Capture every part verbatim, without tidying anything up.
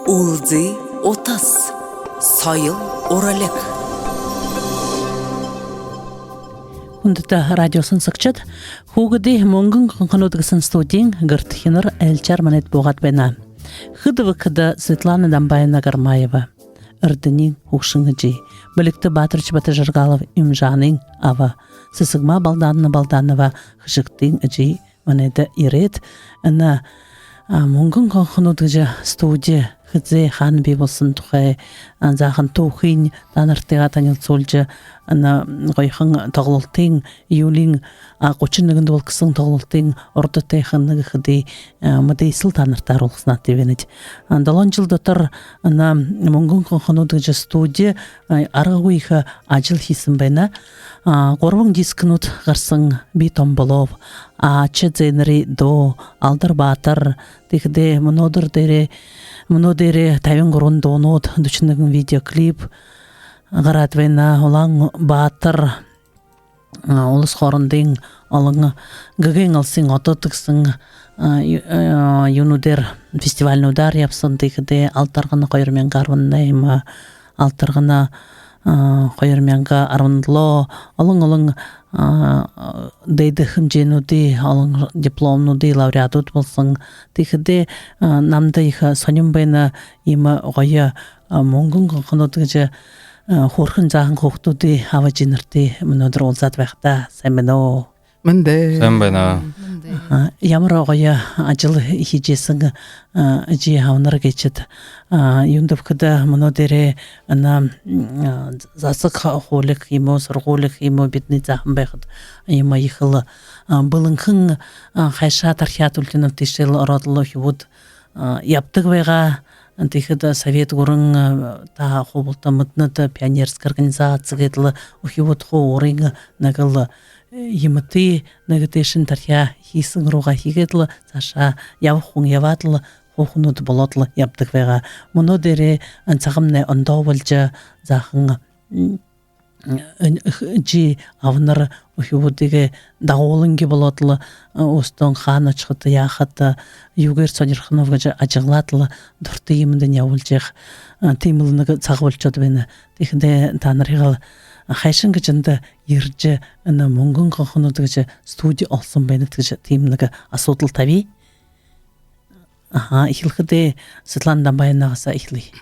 Үлзы утас. Соёл уралиг. Хүндэтэ радио шагнагшад, хүүгэдэй «Мүнгэн хонхонууд» гэһэн студиин гэртэхинэр айлшаар манайда буугаад байна. Хэды бэхэдэ Светлана Дамбаевна Гармаева, Эрдэниин хүгшэн эжы, Бэлигтэ Баторович Батожаргалов Юмжанын аба, Сэсэгма Балдановна Балданова Хэшэгтын эжы манайда ерээд, энэ «Мүнгэн хонхонууд» гэжэ студи хэзээ, хаана бии болоһон тухай, а, заахан түүхыень танартайгаа танилсуулжа, энэ гоёхон тоглолтын, июлиин, а, гушан нэгэндэ болохо гэһэн тоглолтын урда тайхан нэгэ хэды, а, мэдээсэл танартаа оруулха һанаатай байнаб. А, долоон жэл дотор энэ «Мүнгэн хонхонууд» гэжэ студи, а, аргагүй ехэ ажал хэһэн байна. А, гурбан дискнүүд гараһан: «Би том болооб», «Ачи зээнэрэй дуу», «Алдар баатар». Тиихэдээ мүнөөдэр дээрээ, мүнөө дээрээ табин гурбан дуунууд, дүшэн нэгэн видеоклип гараад байна. «Улаан баатар», а, «Улас хоорондын», «Олон», «Гэгээн алсын одод» гэһэн, а, ю-, а, юунүүдээр, фестивальнуудаар ябаһан. Тиихэдээ «Алтаргана» хоёр мянга арбан найма, «Алтаргана», а, хоёр мянга арбан долоо, олон-олон, а, дээдэ хэмжээнүүдэй, олон дипломнуудай лауреадууд болоһон. Тиихэдээ, а, намда ехэ һонин байна, иимэ гоё, а, «Мүнгэн хонхонууд» гэжэ, а, хөөрхэн заахан хүүгэдүүдэй аба эжынэртэй мүнөөдэр уулзаад байхадаа. Сайн байна уу? Мэндэ. Сайн байна. Мэндэ. А, ямар гоё ажал хэжэ байһан, а, эжы абанар гээшэт. А, юундэб гэхэдэ, мүнөө дээрээ энэ, м, а, засаг хуулиха юм гү, һургуулиха юм гү, бидэнэй заахан байхада иимэ ехэл, а, бэлэнхэн, а, хайшаа тархяад үлдэнэб, тиишээл ороод лэ үхибүүд, а, ябадаг байгаа. Тиихэдэ совет гүрэн, а, та хуу булта мэдэнэт, пионерская организация гээд лэ үхибүүд хуу өөрын нэгэл, э, юумэтэй, нэгэ тээшэнь тархяа хээһэн руугаа хээд лэ, саашаа ябаха хүн ябаад лэ, хуу хүнүүд болоод лэ ябадаг байгаа. Мүнөө дээрээ, а, сагамнай ондоо болжо, заахан, м, эн-, эх-, эжы абанар үхибүүдые дагууланги болоод лэ, а, өөһэдөө хаана ошохо, яаха, юугээр һонирхоноб гэжэ ажаглаад лэ, дуратай юумэндэнь ябуулжа ябаха, а, тиимэл нэгэ саг болошоод байна. Тиихэдээ таанарыел хайшан гэжэ эндэ ерэжэ, энэ «Мүнгэн хонхонууд» гэжэ студи олоһон байнат гэжэ тиимэ нэгэ асуудал табия. Аха, эхилхэдээ Светлана Дамбаевнаһаа эхилэе.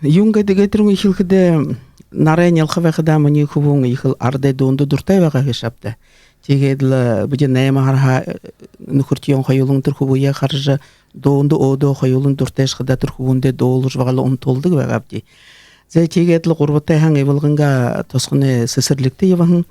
Юун гээд, гээд тэрэ эхилхэдээ, нарай нялха байхадаа, минии хүбүүн ехэл арадай дуунда дуратай байгаа гээшэ ааб даа. Тиигээд лэ бидэ найма һараһаа, э, нүхэртэеэ хоюулан тэрэ хүбүүе хаража, дуунда өөдөө хоюулан дуратайшье хадаа, тэрэ хүбүүндээ дуулажа байгаа лэ унтуулдаг байгаабди. Зэ, тиигээд лэ гурбатайһаан Ивалганга тосхоной сэсэрлигтэ ябаһан.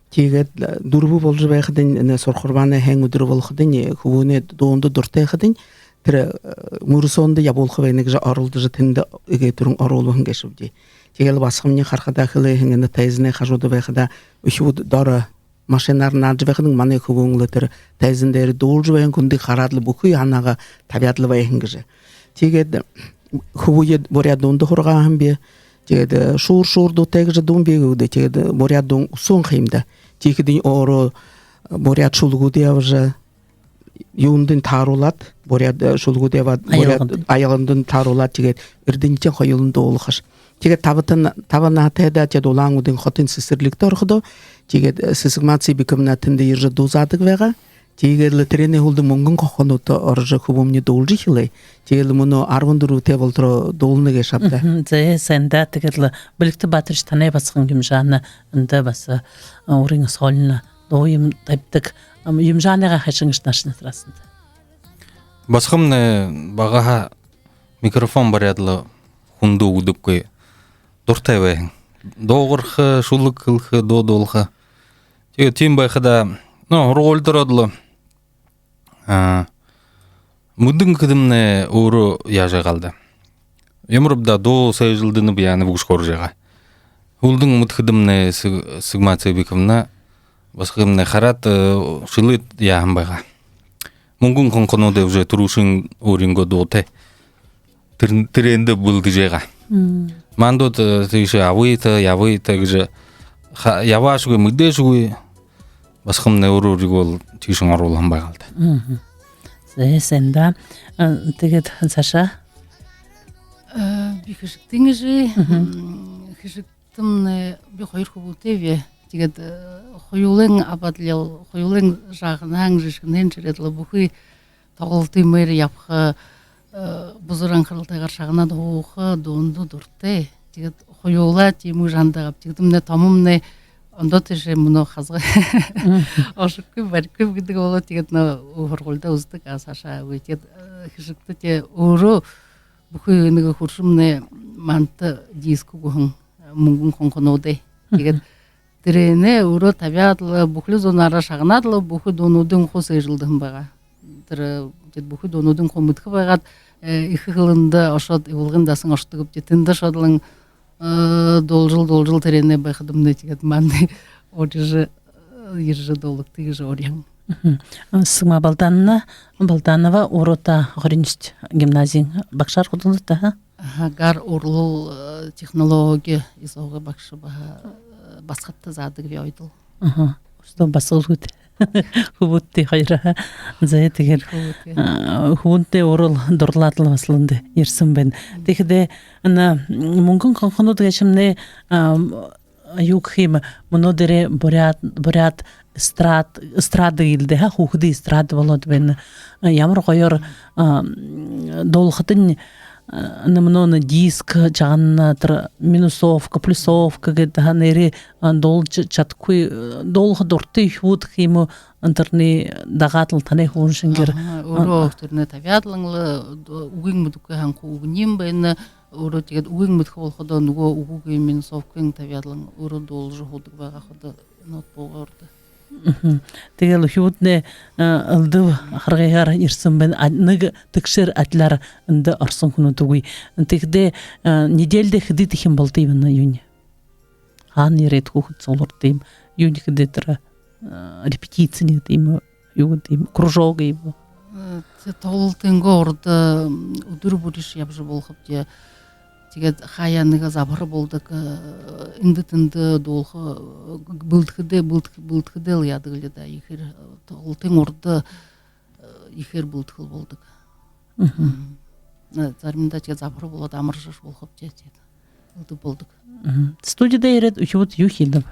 Тиигээд, э, дүрбэ боложо байхадань, энэ сурхарбаанай һайн үдэр болоходонь, э, хүбүүнэй дуунда дуратай хадань, тэрэ, э, мүрысөөндэ ябуулха байна гэжэ оролдожо, тэндэ эгээ түрүүн оруулһан гээшэбди. Тиигээд лэ басагамни харахадаа, хэлэһэн, энэ тайзанай хажууда байхадаа, үхибүүд доро машинаар наадажа байхадань, манай хүбүүн лэ тэрэ тайзан дээрэ дуулажа байһан хүндэ хараад лэ, бүхы һанаагаа табяад лэ байһан гэжэ. Тиигээд хүбүүе буряад дуунда һургааһан би. Тиигээд, э, «Шуур, шуур дуутай» гэжэ дуун бии гү даа. Тиигээд, э, буряад дуун үсөөн ха юм даа. Тиихэдэнь өөрөө буряад шүлэгүүдые абажа, юундэнь тааруулаад, буряад, э, шүлэгүүдые абаад, буряад аялгандань, аялгандань тааруулаад, тиигээд Эрдэнитэй хоюулан дуулаха ш. Тиигээд табатан, таба наһатайдаа, тиигээд Улаан-Үдын хотын сэсэрлигтэ ороходоо, тиигээд, э, Сэсэгма Цыбиковна тэндэ ерэжэ дуу заадаг байгаа. Тиигээд лэ тэрэнэй һүүлдэ «Мүнгэн хонхонуудта» орожо, хүбүүмни дуулажа эхилээ. Тиигээд лэ мүнөө арбан дүрбэтэй болотороо дуулана гээшэ ааб даа. Мгм, зэ, сайн даа. Тиигээд лэ Бэлигтэ Баторович, танай басаган Юмжана эндэ баһа, а, өөрын сольно дуу юм табидаг. Ам, Юмжанагаа хайшан гэжэ наашань асараа һэн даа. Басагамни багаһаа микрофон бариад лэ, хүндэ үгэдэггүй, дуратай байһан. Дуугарха, шүлэг хэлэхэ, дуу дуулаха. Тиигээд тиимэ байхадаа, ну, һургуулида ороод лэ, а, мэдэн гэхэдэмнай өөрөө яажа байгаа лэ даа. Ямарб даа дуу сээжэлдэнэб, яанаб гэжэ хөөржэ байгаа. Һүүлдэнь мэдэхэдэмнай Сэсэгма Цыбиковна басагамни хараад, э, шэлээд яаһан байгаа. «Мүнгэн хонхонууд» уже түрүүшын өөрынгөө дуутай. Тэрэ, тэрээндэ бэлдэжэ байгаа. Мм. Мандууд, э, тиишээ абыта, ябыта гэжэ ха-, ябаашьегүй, мэдээшьегүй, басагамни өөрөө өөрыгөөл тиишэнь оруулһан байгаа лэ даа. Мгм. Зэ, һайн даа. А, тиигээд саашаа? Э, би хэшэгтэнь гэжэ, Мгм. м, хэшэгтэмнай би хоёр хүбүүтэйб. Тиигээд, э, хоюулайнь абаад лэ, хоюулайнь шагнаһан, жэшээнһээнь шэрээд лэ, бүхы тоглолтын мээр ябаха, э, бузар анхаралтайгаар шагнаад һууха, дуунда дуратай. Тиигээд хоюулаа тиимэ гэжэ һанадагби. Тиигээд мүнөө томомнай ондоо тээшээ мүнөө хазгай Мгм. ошохогүйб, барихагүйб гэдэг болоо. Тиигээд нөө һургуулида үзэдэг, а саашаа үгы. Тиигээд, э, хэшэгтэ тээ өөрөө бүхы нэгэ хүршэмнай манда диск үгэһэн, э, «Мүнгэн хонхонуудай». Тиигээд Мгм. тэрээнээ өөрөө табяад лэ, бүхэли зунаараа шагнаад лэ, бүхы дуунуудынь хуу сээжэлдэһэн байгаа. Тэрэ, тиигээд бүхы дуунуудынь хуу мэдэхэ байгаад, э, эхэ хэлэндэ ошоод, Ивалгын дасан ошодог гээбди. Тэндэ ошоод лэ, э, дуулажал, дуулажал, тэрээнээ байхадамнай тиигээд манда урижа, э, ерэжэ дуулагты гэжэ урян. Мгм. А, Сагма Балдановна, Балданова Урута Хоринчт гимназиин багшаар хүдэлнэт, аха? Аха, гар урлал, э, технологи ИЗО-гой багша баһа, э, басагадта заадаг би оёдол. Аха. Что басагад хүбүүд. Хүбүүдтэ хоёр, аха. Зэ, тиигээд, Хүбүүдтэ. А, хүбүүнтэй урал дурлаад лэ баһал эндэ ерэһэн байна. Тиихэдээ энэ «Мүнгэн хонхонууд» гээшэмнай, а, юу гэхэ юм, мүнөө дээрээ буряад, буряад эстрад-, эстрада гэлдээ, аха, хүүгэдэй эстрада болоод байна. Ямар гоёор, а, м, дуулахадань, а, мүнөө диск шагнана, тэрэ минусовка, плюсовка гээд, аха, нээрээ, а, дуулажа шадахагүй, э, дуулаха дуратай хүбүүд гэхэ юм гү, тэрэнээ дагаад лэ танай хүбүүн шэнгеэр. Аха, өөрөө, а, тэрэнээ табяад лэ, д-, үгынь мэдэхэгүй һаань, хуу үгэнь байна. Өөрөө тиигээд үгынь мэдэхэ болоходоо, нүгөө үгыень минусовкын табяад лэ өөрөө дуулажа һуудаг байгаа ходо, нотбугаарда. Мгм. Тиигээд лэ хүбүүднай, э, элдэб харгыгаар ерэһэн байна. А, нэгэ тэгшээр адляар эндэ ороһон хүнүүд үгы. Тиихэдээ, э, неделидэ хэды дахин болодог юм энэ юунь? Хаана ерээд, хүүгэд суглардаг юм? Юунь хэды тэрэ, э, репетици нэгэ гэдэг юм гү? Юу гэдэг юм? Кружок юм гү? Э, тэ тоглолтынгоо урда, м, үдэр бүрииш ябажа болохобди. Тиигээд хаяа нэгэ забһар болодог, э, эндэ тэндэ дуулаха, э, бэлдэхэдээ, бэлдэх-, бэлдэхэдээ лэ яадаг лэ даа, ехээр, э, тоглолтын урда, э, ехээр бэлдэхэл болодог. Мгм. Мгм. Э, заримдаа тиигээд забһар болоод амаржа болохобди, тиигээд элдэб болодог. Мгм. Студидэ ерээд, үхибүүд юу хэдэг?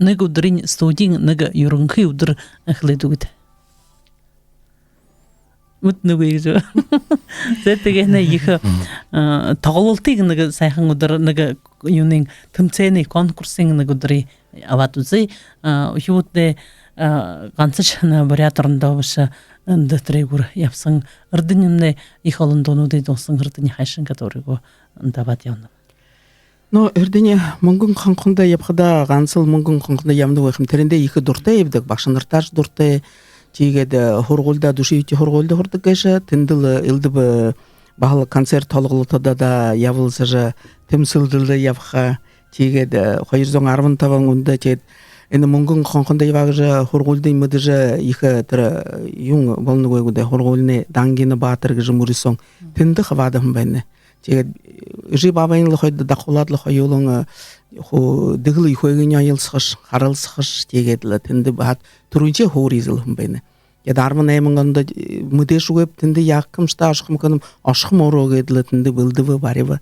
Нэгэ үдэрынь, студиин нэгэ юрэнхы үдэр эхилээд үгыт. Мэдэхэ үгы гэжэ. Зэ, тиигээд энэ ехэ, а, тоглолтын нэгэ һайхан үдэр, нэгэ юунэй, тэмсээнэй, конкурсын нэгэ үдэрые абаад үзэе. А, үхибүүднай, а, гансашье энэ Буряад орондоо бэшэ, эндэ тэрээгүүр ябаһан. Эрдэнимнай ехэ олон дуунуудые дуулаһан. Эрдэни, хайшан гээд өөрыгөө эндэ абаад ябанаб? Но, Эрдэни, «Мүнгэн хонхонуудай» ябахадаа, гансал «Мүнгэн хонхонуудай» ябанагүй байхам. Тэрээндэ ехэ дуратай ябадаг, багшанартаашье дуратай. Тиигээд, э, һургуулида, дүшэ бэетэй һургуулида һурадаг гээшэ, тэндэл, э, элдэб, э, баһал концерт тоглолтодо ябалсажа, тэмсэлдэлдэ ябаха. Тиигээд, э, хоёр зуун арбан табан ондо, тиигээд энэ «Мүнгэн хонхонуудай» ябаа гэжэ һургуулидань мэдэжэ, ехэ, э, тэрэ, э, юун болоно гү даа, һургуулиин «Дангина баатар» гэжэ мүрысөөн. Тэндэ хабаадаһан байна. Тиигээд, э, эжы баабайнь лэ хойто дахуулаад лэ хоюулан, э, хуу дэгэл юухэйгэнь оёлсохош, харалсахаш, тиигээд лэ тэндэ баһа түрүүшын һуури эзэлһэн байна. Тиигээд арбан найман ондо, э, мэдээшьегүй, тэндэ яаха юм, шта ошохом гэнэм, ошохом өөрөө гээд лэ тэндэ бэлдэбэ, бариба.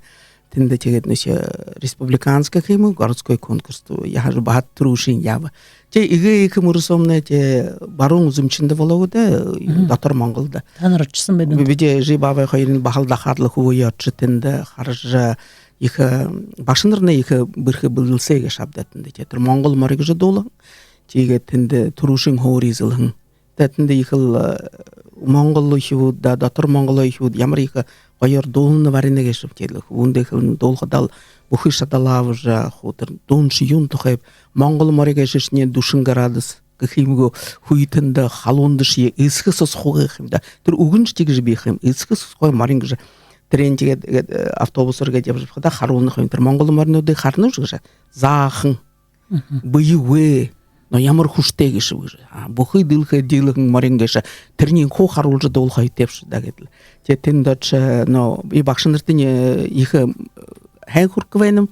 Тэндэ тиигээд нэгэ, э, республиканска гэхэ юм гү, городской конкурста яаһан баһа түрүүшын ябаа. Тээ иигээд ехэ мүрысөөмнай тээ баруун үзэмжэндэ болоо гү даа, Мгм. Дотор Монголдо. Таанар ошоһон байнат. Би-, бидэ эжы баабай хоёрынь баһал дахаад лэ хүбөөе ошожо, тэндэ хаража, ехэ, э, багшанарнай ехэ бэрхэ бэлдэлсээ гээшэб даа тэндэ. Тээ тэрэ «Монгол мори» гэжэ дуулаһан. Тиигээд тэндэ түрүүшын һуури эзэлһэн. Тээ тэндэ ехэл, э, Монгол үхибүүд даа, Дотор Монголой үхибүүд ямар ехэ гоёор дуулана барина гээшэб. Тиигээд лэ хүбүүндээ хэлэнэ, дуулахадаа лэ бүхы шадалаа абажа, хуу тэрэ дууншье юун тухайб, «Монгол мори» гээшэшни дүшэн градус гэхэ юм гү, хүйтэн даа, халууншье, эсэхэ сусхагүй гэхэ юм даа. Тэрэ үгэншье тиигэжэ бии гэхэ юм, эсэхэ сусхагүй морин гэжэ. Тэрээн тиигээд, гээд, э, автобусаар гээд ябажа байхадаа, харуулна гэхэ юм, тэрэ «Монгол моринуудые харанаш» гэжэ. Заахан. Мгм. Бэегүй. Но ямар хүсэтэй гээшэб гэжэ. А, бүхы дэлхэйдэ диилэһэн морин гээшэ. Тэрэниие хуу харуулжа дуулаха ёһотойбши даа гээд лэ. Тээ тэндэ ошожо, но, би багшанартань, э, ехэ, э, һайн хүрэхэ байнам.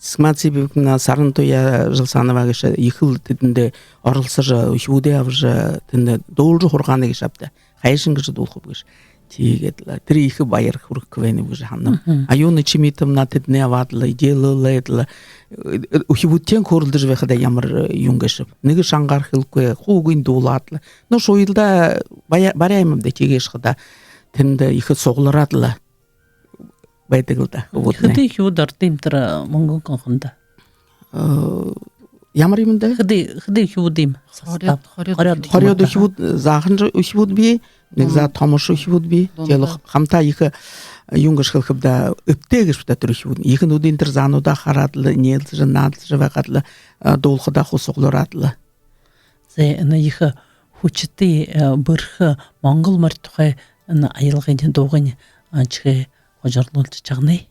Сагмаа Цыбиковна, Сарантуяа Жалсанова гээшэ ехэл тэдэндэ оролсожо, үхибүүдээ абажа, тэндэ дуулажа һургаанай гээшэ ааб даа. Хайшан гэжэ дуулахаб гэжэ. Тиигээд лэ тэрэ ехэ баяр хүргэхэ байнаб гэжэ һананаб. Мгм. Аюна Чимитовна тэдэнээ абаад лэ, эдеэлүүлээд лэ, э, үхибүүдтэеэ хөөрэлдэжэ байхада ямар, э, юун гээшэб. Нэгэ шангаар хэлэхэгүй, хуу үгыень дуулаад лэ. Ну, шууялдаа бая-, баряа юм ааб даа, тиигэжэ хадаа тэндэ ехэ суглараад лэ байдаг лэ даа, үхибүүднай. Хэды үхибүүд ородог юм тэрэ «Мүнгэн хонходо»? Э, ямар юм даа? Хэды, хэды үхибүүд юм? Хорёод, состав. Хорёод. Хорёод. Хорёод үхибүүд, заахан үхибүүд бии, нэгэ заа томошо үхибүүд бии. Дунда. Тиигээд лэ хамтаа ехэ, юун гэжэ хэлэхэб даа, эбтэй гээшэ бшуу даа тэрэ үхибүүд. Ехэнүүдынь тэрэ заануудаа хараад лэ, энеэлдэжэ, наадалжа байгаад лэ, э, дуулахадаа хуу суглараад лэ. Зэ, энэ ехэ хүсэтэй, э, бэрхэ монгол морин тухай энэ аялгын дуугынь, э, шэхээ хужарлуулжа шагная.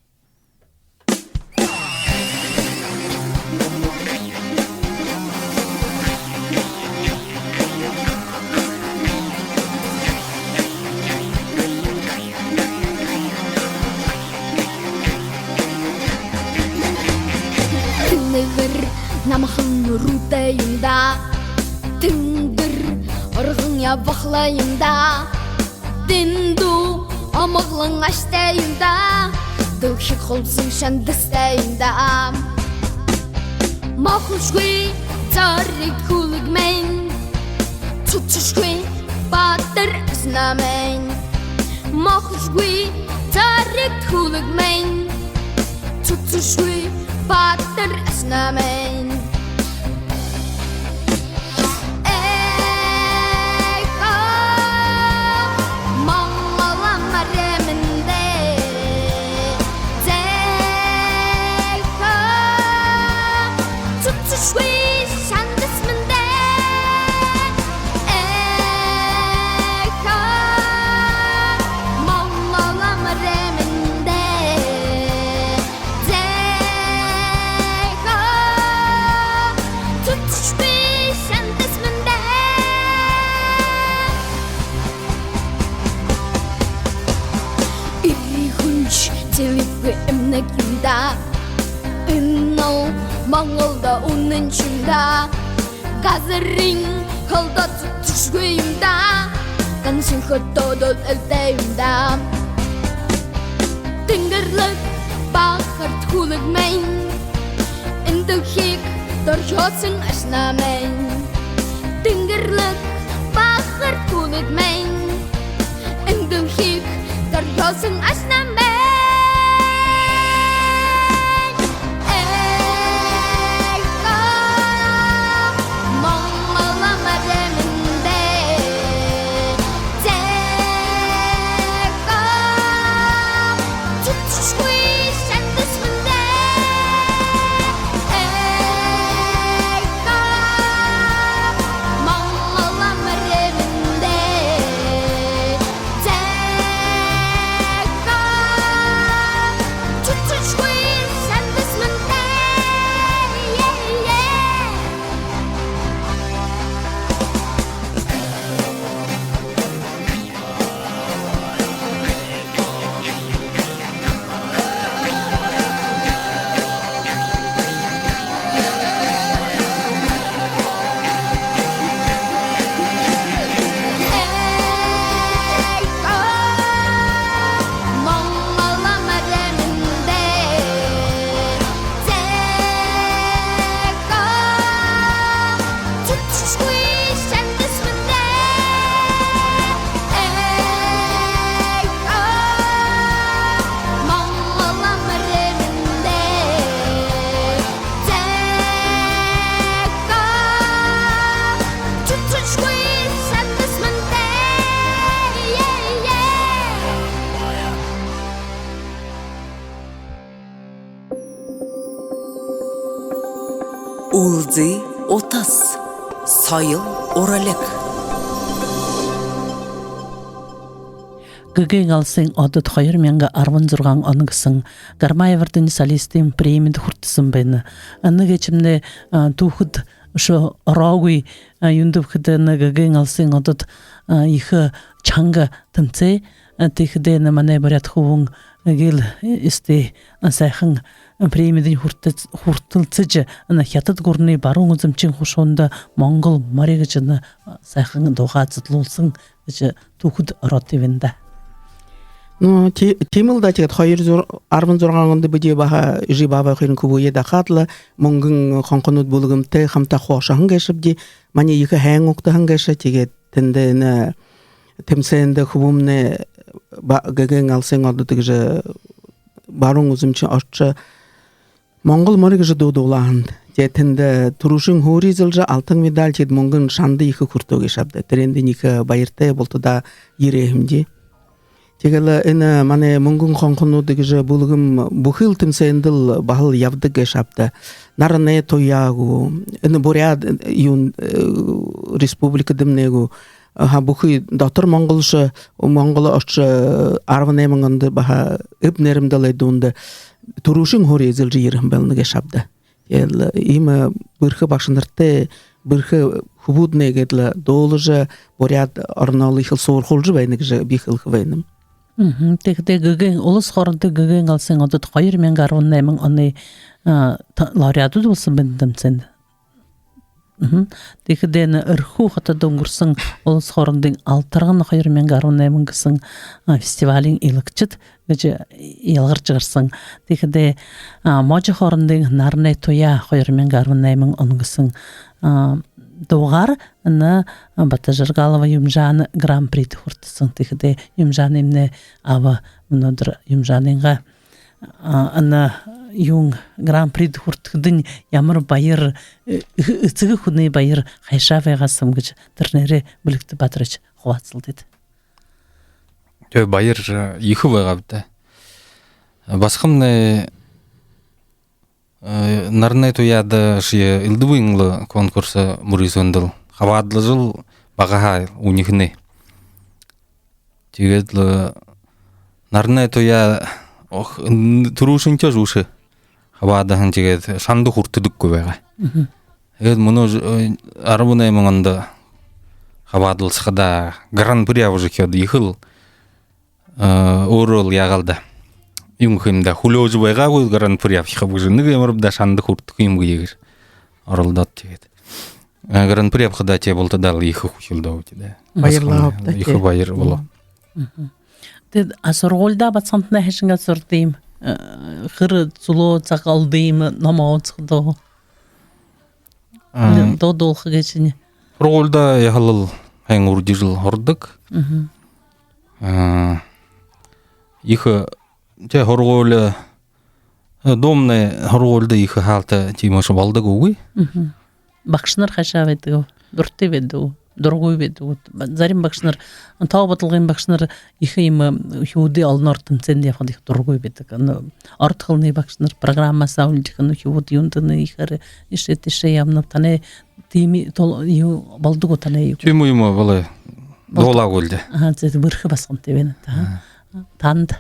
Тэнгэр намхан нуруутай юм даа, тэнгэр урган ябахалаа юм даа. Дэндүү омоглон ашатай юм даа, дэлхий хулсан шандастай юм даа. Мохошгүй зориг хүлэг мэн, цуцашгүй баатар эзнэ мэн. Мохошгүй зориг хүлэг мэн, цуцашгүй баатар эзнэ мэн. Эхэ, Монголой морин минь даа. Зэхэ, цуцашгүй шандас минь даа. Эхэ, Монголой морин минь даа. Зэхэ, цуцашгүй шандас минь даа. Эрэ хүншье зэлигүй эмнэг юм даа. Энэл Монголдо үнэн шэнэ даа. Газарынь холдоод зүтэршэгүй юм даа. Гансахан хөөрэлдөөн элтэй юм даа. Тэнгэрлэг бахарт хүлэг мэн, энэ дэлхийг дорёоһон ашана мэн. Тэнгэрлэг бахарт хүлэг мэн, энэ дэлхийг дорёоһон ашана мэн. Эхэ, Монголой морин минь даа. Зэхэ, цуцашгүй шандас минь даа. Эхэ, Монголой морин минь даа. Зэхэ, цуцашгүй шандас минь даа. Е, е. Үлзы утас. Соёл уралиг. Гэгээн Алсын одод хоёр мянга арбан зургаан оно гэһэн Гармаев Эрдэни солистын премидэ хүртэһэн байна. Нэгэ гээшэмнай, а, түүхэдэ үшөө ороогүй, а, юундэб гэхэдэ, нэгэ Гэгээн Алсын одод, а, ехэ шанга тэмсээ, а, тиихэдэнь манай буряад хүбүүн эгээл эстэй, а, һайхан премидэнь хүртэл-, хүртэлсэжэ, энэ Хитад гүрэнэй баруун үзэмжын хушуунда «Монгол мори» гэжэ энэ сайхан дуугаа зэдэлүүлсэн гэжэ түүхэдэ ороод байна даа. Ну, ти-, тиимэл даа, тиигээд хоёр зур-, арбан зургаан ондо бидэ баһа эжы баабай хоёрынь хүбүүе дахаад лэ «Мүнгэн хонхонууд» бүлгэмтэй хамта ошоһон гээшэбди. Манай ехэ һайн угтаһан гээшэ, тиигээд тэндэ энэ тэмсээндэ хүбүүмнай ба-, Гэгээн Алсын Одод гэжэ баруун үзэмжын ошожо «Монгол мори» гэжэ дуу дуулаа һэн. Тиигээд тэндэ түрүүшын һуури эзэлжэ, алтан медаль, тиигээд мүнгэн шанда ехэ хүртөө гээшэ ааб даа. Тэрээндэнь ехэ баяртай бултадаа ерээ һэмди. Тиигээд лэ энэ манай «Мүнгэн хонхонууд» гэжэ бүлгэм бүхыл тэмсээндэл баһал ябадаг гээшэ ааб даа. Наранай туяа гү, энэ буряад, юун, э, республикадамнай гү, аха, бүхы дотор Монголшье, Монголдо ошожо, арбан найман ондо баһа «Эб нэрэмдэлэй дуунда» түрүүшын һуури эзэлжэ ерэһэн байна гээшэ ааб даа. Тиигээд лэ иимэ бэрхэ багшанартай, бэрхэ хүбүүднай гээд лэ дуулажа, буряад ороноо лэ ехэл суурхуулжа байна гэжэ би хэлэхэ байнам. Мгм. Тиихэдээ Гэгээн, улас хоорондын Гэгээн Алсын Одод хоёр мянга арбан найман оной, а, та-, лауреадууд болоһон байна тэмсээндэ. Мгм. Тиихэдээ энэ Эрхүү хотодо үнгэрһэн улас хоорондын «Алтаргана хоёр мянга арбан найман» гэһэн, а, фестивалиин илэгшэд гэжэ ялгаржа гараһан. Тиихэдээ, а, можо хоорондын «Наранай туяа хоёр мянга арбан найман он» гэһэн, а, дуугаар энэ Бата Жаргалова Юмжаана гран-придэ хүртэһэн. Тиихэдээ Юмжаанаймнай аба, мүнөөдэр Юмжаанайнгаа, а, энэ юун, гран-придэ хүртэхэдэнь ямар баяр, э-, эсэгэ хүнэй баяр хайшаа байгаа һэм гэжэ тэрэнээрээ, Бэлигтэ Баторович, хубаадалсая даа. Тээ, баяр, э, ехэ байгааб даа. Басагамнай, э, «Наранай туяада» шье элдэбын лэ конкурс мүрысөөндэл хабаадалжал, багаһаа үниһэнэй. Тиигээд лэ «Наранай туяа», ох, н-, түрүүшынхиеэ үшөө хабаадаһан, тиигээд шанда хүртэдэггүй байгаа. Мгм. Тиигээд мүнөө, э, арбан найман ондо хабаадалсахадаа, гран-при абажа эхилээд, ехэл, э, өөрөө лэ яагаал даа. Юун гэхэм даа, хүлеэжэ байгаагүй, гран-при абахаб гэжэ, нэгэ ямар бэ даа шанда хүртэхэ юм гээд оролдоод, тиигээд, э, гран-при абахадаа, тээ, бултадаа лэ ехэ хүхилдөө даа. Баярлаа. Басагамнай һаа даа, ехэ тээ, баяр болоо. Мгм. Тээ, а һургуулида басагантнай хайшан һурадаг юм? Э, хэр зүлөө саг олодог юм, номоо уншахадаа? А, дуу дуулаха гээшэнь. Һургуулида яһала һайн үрдижэл һурадаг. Мгм. А, ехэ, тээ, һургуули, э, дуумнай һургуулида ехэ һаалта тиимэшье болодог үгы. Мгм. Багшанар хайшаа байдаг гү? Дуратай байдаг гү? Дурагүй байдаг гү? Ба-, зарим багшанар, тоо бодолгын багшанар ехэ иимэ, э, үхибүүдые олоноор тэмсээндэ ябахада ехэ дурагүй байдаг. Энэ ород хэлэнэй багшанар программаһаа үлдэхэ, энэ үхибүүд юундэ энэ ехээр иишээ тиишээ ябанаб, танай тиимэ тол-, юу болодог гү, танай юу? Тиимэ юумэ болоо. Болодог. Дуулаагүй лэ даа. Аха, зэ, бэрхэ басагантай байна даа. Аха. Танда?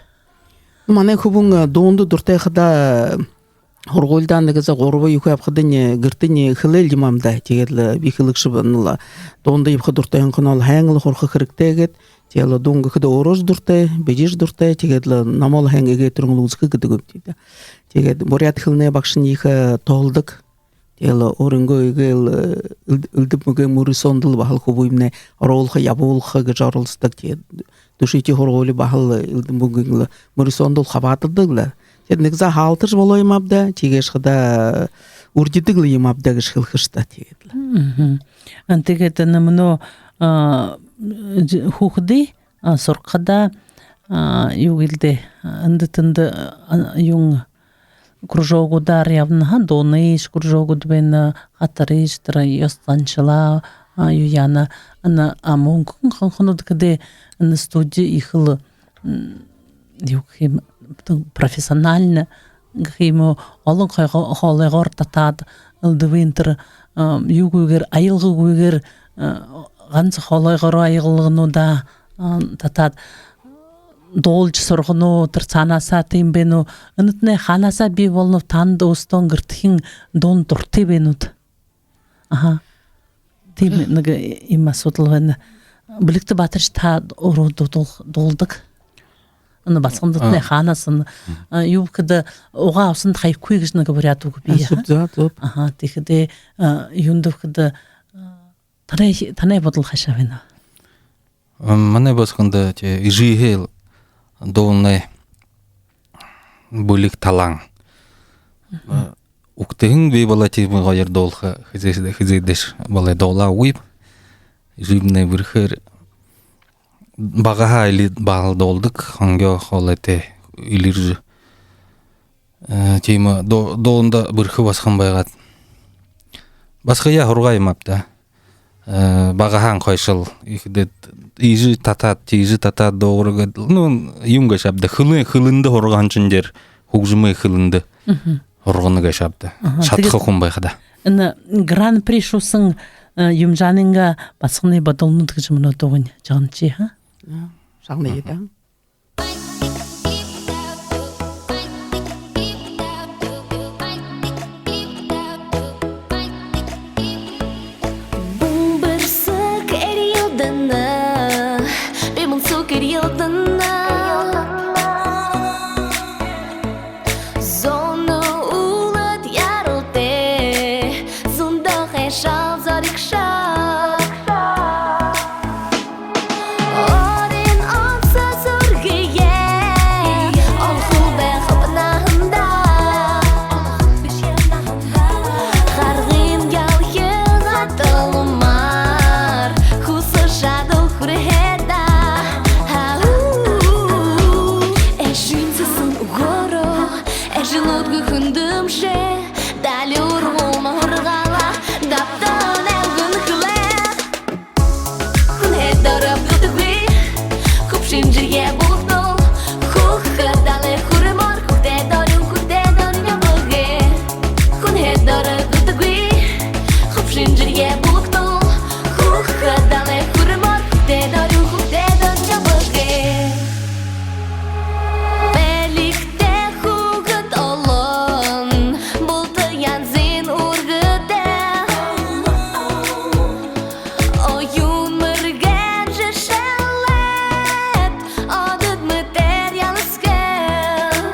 Манай хүбүүн, э, дуунда дуратай хадаа, э, һургуулида нэгэ заа гурба юу хээ абахадань, э, гэртэнь, э, хэлээл юм ааб даа. Тиигээд лэ, э, би хэлэгшэб, энэ лэ дуунда ябаха дуратай һэн хойноо лэ һайн лэ һураха хэрэгтэй гээд. Тиигээд лэ дуун гэхэдэ өөрөөшье дуратай, бидэшье дуратай, тиигээд лэ номоо лэ һайн эгээ түрүүн лэ үзэхэ гэдэг юм тиигээд. Тиигээд буряад хэлэнэй багшань ехэ, э, туһалдаг. Тиигээд лэ өөрынгөө эгээл, э, элд-, элдэб мэгэн мүрысөөндэл баһал хүбүүмнай оруулха, ябуулха гэжэ оролсодог. Тиигээд дүшөөтэй һургуули баһал, э, элдэб мэгэн лэ мүрысөөндэл хабаададаг лэ. Тиигээд нэгэ заа һаалташье болоо юм ааб даа, тиигээшье хадаа, э, үрдидэг лэ юм ааб даа гэжэ хэлэхэш даа, тиигээд лэ. Мгм. А, тиигээд энэ мүнөө, а, з-, хүүгэдые, а, һургахадаа, а, юу гэлдээ, а, эндэ тэндэ, а, юун, кружогуудаар ябана һаа, дуунайшье кружогууд байна, хатарайшье, тэрэ ёһо заншалаа, а, юу яана, энэ, а, «Мүнгэн хонхонууд» гэхэдэ, энэ студи ехэл, м, юу гэхэ юм, профессионально гэхэ юм гү, олон хой-, хоолойгоор татаад, элдэбын тэрэ, а, юугүйгөөр, аялгагүйгөөр, а, ганса хоолойгоороо аялгануудаа, а, татаад, дуулажа һургана гү, тэрэ саанаһаа тиимэ байна гү? Энэтнай хаанаһаа бии болоноб, танда өөһэдөө гэртэхин дуун дуратай байна гүт? Аха. Тиимэ нэгэ иимэ асуудал байна. Бэлигтэ Баторович, та өөрөө дуу-, дууладаг? Энэ басагандатнай хаанашье, а, юу гэхэдэ, угаа усанда хаяхагүй гэжэ нэгэ буряад үгэ бии, а, зүб, а? Зүб, зүб. Аха, тиихэдэ, а, юундэб гэхэдэ, а, танай, танай бодол хайшаа байна? М, манай басаганда тии эжыһээл дуунай бэлиг талаан. Мгм. Үгтэһэн би болоо тиимэ гоёор дуулаха хэзээ-, хэзээдэшье болоо дуулаагүйб. Эжымнай бэрхээр багаһаа элид баһал дуулдаг, хонгёо хоолойтой элиржэ. Э, тиимэ ду-, дуунда бэрхэ басаган байгаад. Басагаяа һургаа юм ааб даа. Э, багаһаань хойшол иихэдээ иижэ татаад, тиижэ татаад дуугарыш гээд, ну, юун гээшэб даа, хэлэн-, хэлэндэ һургаһан шэнгеэр, хүгжэмэй хэлэндэ Мгм. һургана гээшэб даа. Аха, шадаха тиигээд хүн байхада. Энэ гран-при шүүһэн, э, Юмжанайнгаа басаганай бодолнууд гэжэ мүнөө дуугынь шагнажа, ха? А, шагная даа. Бүмбэрсэг эрьелдэнэ, би мүнсэг эрьелдэнэ. Зуун үүлэд яралтай, зундаа хайшаал зоригшоо. Орон онсо зүрхые олхол байхаб наһандаа. Харгын ялхига талмаар хүсэ шадал хүрхэ даа. Ха-у-у. Эжын сэсэн үгөөрөө эжынүүдгүй хүндэмжэ далюургуул һургаалаа дабтан элгэн хэлээ. Хүнэй дороо бүтэггүй хүбшэн жэргээ бүлэгтөө, хүхэ далай хүрмөөр хүхтэй дорюун, хүхтэй дорюун ябагээ. Хүнэй дороо бүтэггүй хүбшэн жэргээ бүлэгтөө, хүхэ далай хүрмөөр хүхтэй дорюун, хүхтэй дорюун ябагээ. Бэлигтэй хүүгэд олон, булта янзын үргэдэ. Оюун мэргэн жэшээлээд, одод мэтээр яласхал.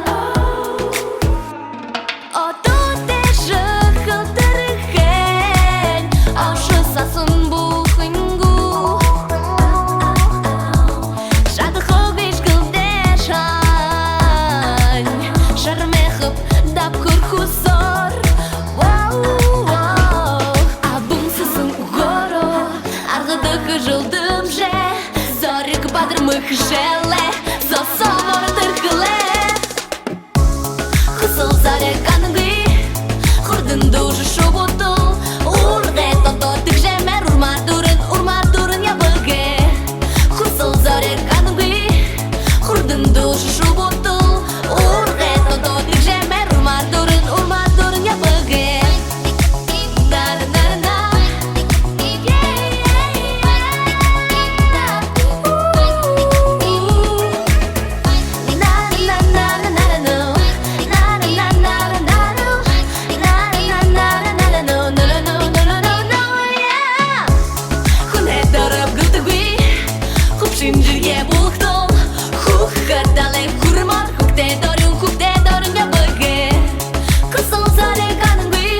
Одод тэжэ хэлтэрхэн, ошо саһан бүхэнгүй. Шадахагүй шгэлдэ шань, шармайхаб дабхар хүсөөр. Вау, вау. Абын сэсэн үгөөрөө аргадаха жэлдэмжэ, зориг бадарма хэшээлээ, зосоомор тэрхэлээ. Хүсэл зориг гангүй, хурдан дүүжэ шубуудал, уургай тодо тэгжэмээр урмаар дүүрэн, урмаар дүүрэн ябагээ. Хүсэл зориг гангүй, хурдан дүүжэ шубуудал, уургай тодо тэгжэмээр урмаар дүүрэн, урмаар дүүрэн ябагээ. Хүнэй дороо бүтэггүй хүбшэн жэргээ бүлэгтөө, хүхэ далай хүрмөөр хүхтэй дорюун, хүхтэй дорюун ябагээ. Хүсэл зориг гангүй,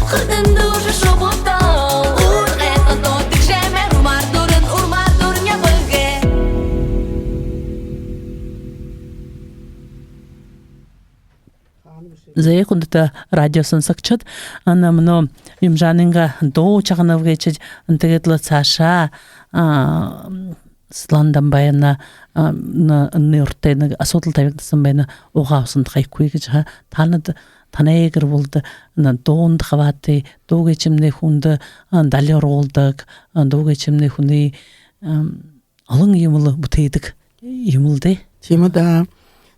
хурдан дүүжэ шубуудал, уургай тодо тэгжэмээр урмаар дүүрэн, урмаар дүүрэн ябагээ. Зэ, хүндэтэ радио шагнагшад, энэ мүнөө Юмжанайнгаа дуу шагнаб гээшэбди, тиигээд лэ саашаа, а, Светлана Дамбаевна, а, н-, нэртэй нэгэ асуудал табигдаһан байна, угаа усанда хаяхагүй гэжэ, ха. Танай, танай гэр бүлэдэ, н-, дуунда хабаатай, дуугэйшэмнай хүндэ, а, далюургуулдаг, а, дуугэйшэмнай хүнэй, ам, олон юумэл бүтээдэг юм лэ даа. Тиимэ даа.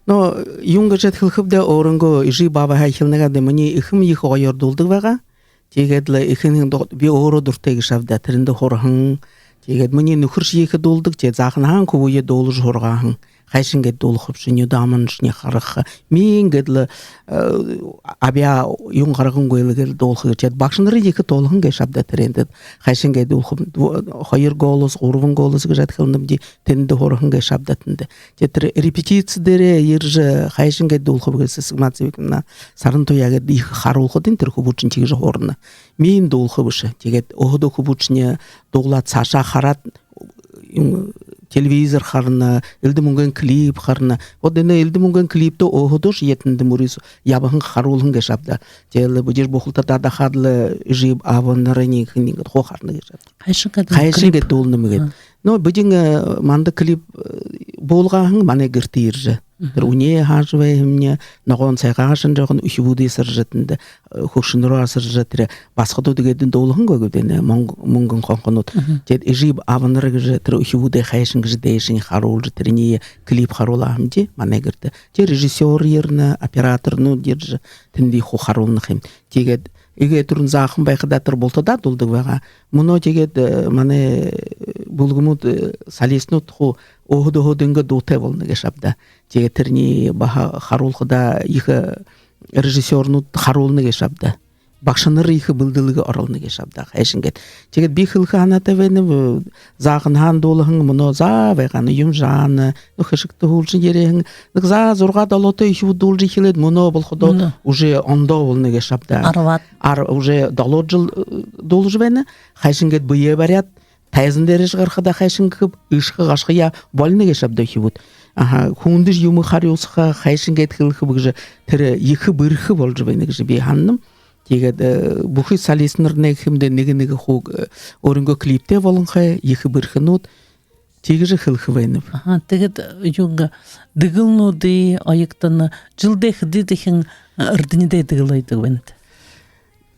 Но юун гэжэ хэлэхэб даа, өөрынгөө эжы баабайһаа эхилнэ гээд, минии эхым ехэ гоёор дуулдаг байгаа. Тиигээд лэ эхынь ду-, би өөрөө дуратай гээшэб даа, тэрэндэ һураһан. Тиигээд минии нүхэршье ехэ дуулдаг, тиигээд зааханһаань хүбүүе дуулажа һургаһан. Хайшан гээд дуулахабши, нюдэ аманшни хараха. Миин гээд лэ, э, абяа юун гаргангүй лэ гээд дуулаха гээшэ. Тиигээд багшанарынь ехэ тулаһан гээшэ ааб даа тэрээндэ. Хайшан гээд дуулахаб, дво-, хоёр голос, гурбан голос гэжэ адхилнабди, тэндэ һураһан гээшэ ааб даа тэндэ. Тиигээд тэрэ репетици дээрэ ерэжэ, хайшан гээд дуулахаб гээд Сэсэгма Цыбиковна Сарантуяа гээд ехэ харуулхадань, тэрэ хүбүүдшни тиигэжэ һурана. Миин дуулаха бэшэ. Тиигээд өөһэдөө хүбүүдшни дуулаад, саашаа хараад, юм, телевизор харана, элдэб мүнгэн клип харана. Вот энэ элдэб мүнгэн клиптэй өөһэдөөшье тэндэ мүрысөө ябаһан, харуулһан гээшэ ааб даа. Тиигээд лэ бидэ бухалта дадахаад лэ, эжы абанарынь хэн иигээд хуу харана гээшэ ааб даа. Хайшан гээд, хайшан гээд дуулнаб гээд. А. Но бидэн, э, манда клип, э, буулгаа һэн, манай гэртэ ерэжэ. Мгм. Тэрэ үнеэ һаажа байһамни, ногоон сайгаа шэнжээгэн, үхибүүдые асаржа тэндэ, э, хүгшэнэрөө асаржа, тэрэ басагадууд гээд дуулаһан гү гээд, энэ мүн-, мүнгэн хонхонууд. Мгм. Тиигээд эжы абанар гэжэ тэрэ үхибүүдые хайшан гэжэ дээшэнь харуулжа, тэрэниие клип харуулаа һэмди манай гэртэ. Тиигээд режиссёр ерэнэ, операторнууд ерэжэ, тэндэ хуу харуулна һэн. Тиигээд иигээд түрүүн заахан байхадаа тэрэ бултадаа дуулдаг байгаа. Мүнөө тиигээд, э, манай, э, бүлгэмүүд, э, солистнууд хуу өөһэд өөһэдынгөө дуутай болоно гээшэ ааб даа. Тиигээд тэрэниие баһа харуулхадаа ехэ, э, режиссёрнууд харуулна гээшэ ааб даа. Багшанар ехэ бэлдэлгэ оруулна гээшэ ааб даа, хайшан гээд. Тиигээд би хэлэхэ һанаатай байнаб, э, заахан һаань дуулаһан, мүнөө заа байгаа, ну, юм жаана, ну, хэшэгтэ һүүлшын ерээһэн. Нэгэ заа зургаа долоотой үхибүүд дуулажа эхилээд, мүнөө болоходоо, мүнөө уже ондоо болоно гээшэ ааб даа. Арбаад. Ар-, уже долоо жэл, э, дуулажа байна. Хайшан гээд бэеэ бариад, тайзан дээрэшье гарахадаа хайшан гэхэб, ышаха гашахаяа болоно гээшэ ааб даа үхибүүд. Аха, хүндэшье юумэ харюусаха, хайшан гээд хэлэхэб гэжэ, тэрэ ехэ бэрхэ болжо байна гэжэ би һананам. Тиигээд, э, бүхы солистнарнай гэхэ юм даа, нэгэ нэгэ хуу, э, өөрынгөө клиптэй болонхой, ехэ бэрхэнүүд, тиигэжэ хэлэхэ байнаб. Аха, тиигээд, э, юун, дэгэлнүүдые оёгдоно, жэлдээ хэдыдэхин, э, эрдэниидээ дэгэл оёдог байнат?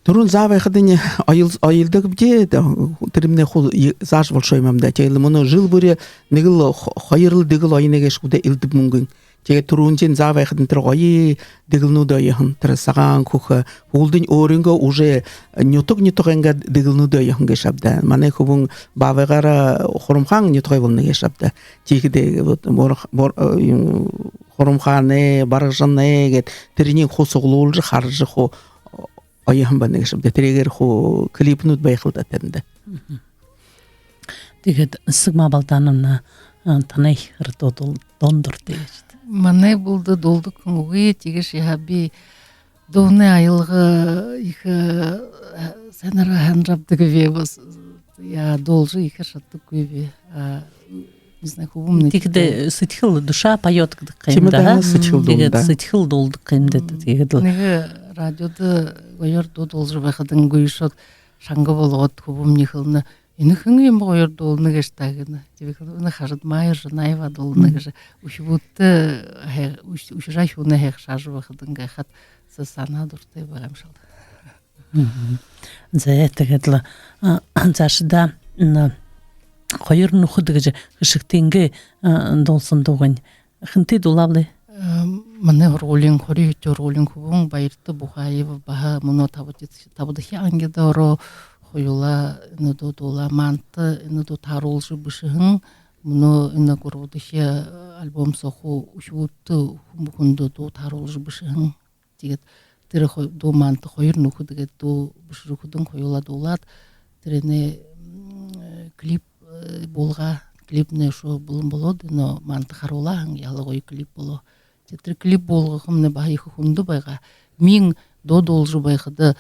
Түрүүн заа байхадань оёл-, оёлдогбди, тэрэмнай хуу е-, зааж болошоо юм ааб даа. Тиигээд лэ мүнөө жэл бүри нэгэл хо-, хоёрол дэгэл оёно гээшэ гү даа, элдэб мүнгэн. Тиигээд түрүүншэнь заа байхадань тэрэ гоё дэгэлнүүдые оёһон, тэрэ сагаан хүхэ, һүүлдэнь өөрынгөө уже нютаг нютагайнгаа дэгэлнүүдые оёһон гээшэ ааб даа. Манай хүбүүн баабайгаараа Хурамхаан нютагай болоно гээшэ ааб даа. Тиихэдээ вот Бор-, Бор-, э, юм, Хурамхаанай, Баргажанай гээд тэрэниие хуу суглуулжа, хаража хуу оёһон байна гээшэ ааб даа. Тэрээгээр хуу клипнүүд байха л даа тэндэ. Мгм. Тиигээд Сэсэгма Балдановна, а, танай хэр дуу дуул-, дуун дуратай гээшэт? Манай бүлэдэ дуулдаг хүн үгы, тиигээшье һаа би дуунай аялга ехэ, э, һайнаар һанажа абадаг би бас, яа, дуулажа ехээр шададаггүй би. А, не знаю, хүбүүмнай. Тиихэдэ сэдьхэл, душа поёт гэдэг юм даа. Тиимэ даа, сэдьхэл дуулдаг. Тиигээд сэдьхэл дуулдаг юм даа, тиигээд лэ. Нэгэ радиодо гоёор дуу дуулажа байхадань гүйшөөд, шанга болгоод, хүбүүмнай хэлэнэ: «Энэ хэн иимэ гоёор дуулана гээшэб даа?» гэнэ. Тиигээд би хэлэнэ: «Энэ Хажидмаа Эржанаева дуулана», — гэжэ. Үхибүүдтэ, э, үш-, үшөө хүнэй һайшаажа байхадань гайхаад, һайнаар дуратай байгаа юм шэл даа. Мгм. За, тиигээд лэ, а, саашадаа, м, «Хоёр нүхэд» гэжэ хэшэгтынгээ, а, дуулаһан дуугынь хэнтэй дуулааб лэ? Э, манай һургуулиин, Хориин һургуулиин хүбүүн Баярта Бухаева баһа мүнөө табадахи, табадахи ангида ороо, хоюулаа энэ дуу дуулаа. Манда энэ дуу тааруулжа бэшэһэн, мүнөө энэ гурбадахи альбом соохи үхибүүдтэ, хүн бүхэндэ дуу тааруулжа бэшэһэн. Тиигээд тэрэ хо-, дуу манда «Хоёр нүхэд» гээд дуу бэшэжэ үгэһэн, хоюулаа дуулаад, тэрэнэй, м, клип, э, буулгаа, клипнай үшөө бэлэн болоод, но манда харуулаа һэн, яһала гоё клип болоо. Тиигээд тэрэ клип буулгахамнай баһа ехэ хүндэ байгаа. Миин дуу дуулажа байхада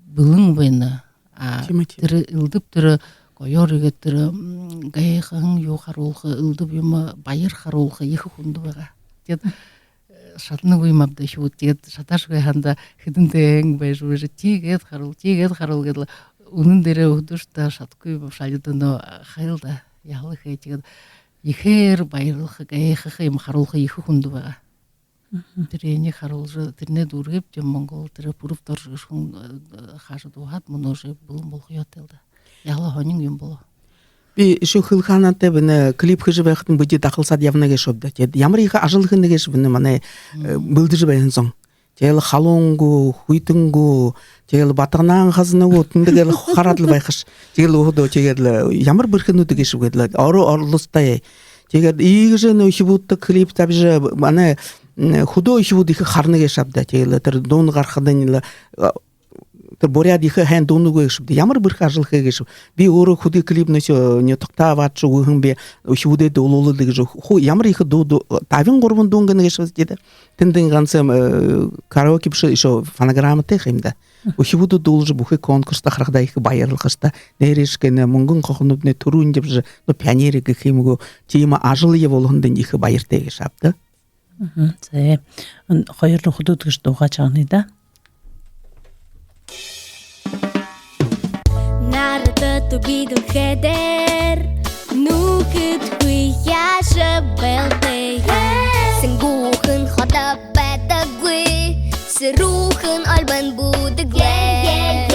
бэлэн байна. А, тиимэ, тиимэ. Тэрэ элдэб, тэрэ гоёор иигээд тэрэ, м, гайхаһан юу харуулха, элдэб юумэ, баяр харуулха ехэ хүндэ байгаа. Тиигээд, э, шаданагүй юм ааб даа, шууд. Тиигээд шадаашагүй һаань даа, хэдэн дайн байжа, байжа, тиигээд харуул, тиигээд харуул гээд лэ. Үнэн дээрээ үгэдэгшье даа, шадахагүй юм ааб, шалида, но хаял даа, яһала хээ. Тиигээд ехээр баярлаха, гайхаха юумэ харуулха ехэ хүндэ байгаа. Мгм. Тэрэнээ харуулжа, тэрэнээ дүүргээбди, Монгол, тэрэ «Пүрэб доржо» гэжэ хүн, э, хаажа дууһаад, мүнөө уже бэлэн болохо ёһотойл даа. Яһала һонин юм болоо. Би үшөө хэлэхэ һанаатайб, энэ клип хэжэ байхадань бидэ дахалсаад ябана гээшэбди. Тиигээд ямар ехэ ажал хэнэ гээшэб манай, э, мм, бэлдэжэ байһан зон. Тиигээд лэ халуун гү, хүйтэн гү, тиигээд лэ батаганаан хазана гү, тэндэ гээд лэ хараад лэ байхаш. Тиигээд лэ өөһэдөө, тиигээд лэ ямар бэрхэнүүд гээшэб гээд лэ, орой орлостой. Тиигээд иигэжэ нөө үхибүүдтэ клип табижа, манай, м, хүдөө үхибүүд ехэ харана гээшэ ааб даа. Тиигээд лэ тэрэ дуун гарахадань лэ, а, тэрэ буряад ехэ һайн дуунууд гээшэ ааб даа. Ямар бэрхэ ажал хээ гээшэб. Би өөрөө хэды клип нөөшэ нютагтаа абаашажа үгэһэн би, үхибүүдтэ дуулуулаад гэжэ. Хуу ямар ехэ дуу, дуу, табин гурбан дуун гэнэ гээшэб даа. Тэндэнь ганса, э, караоке бэшэ, ещё фонограмматай юм даа. Үхибүүдтэ дуулажа, бүхы конкурста харахада ехэ баярлаха гээшэ даа. Нээрээшье гэнэ, мүнгэн хонхонуудынь түрүүн ябажа, ну, пионеры гэхэ юм гү, тиимэ ажал ябуулһандань ехэ баяртай гээшэ ааб даа. Мгм, зэ. Эн хоёр лэ хүдөөд гэжэ дуугаа шагная даа. Нарата түби дэлхэй дээрэ нүхэд хуу яажа байлтай. Сэнгүүхэн ходо байдаггүй, сэрүүхэн ольбон бүдэг лэ.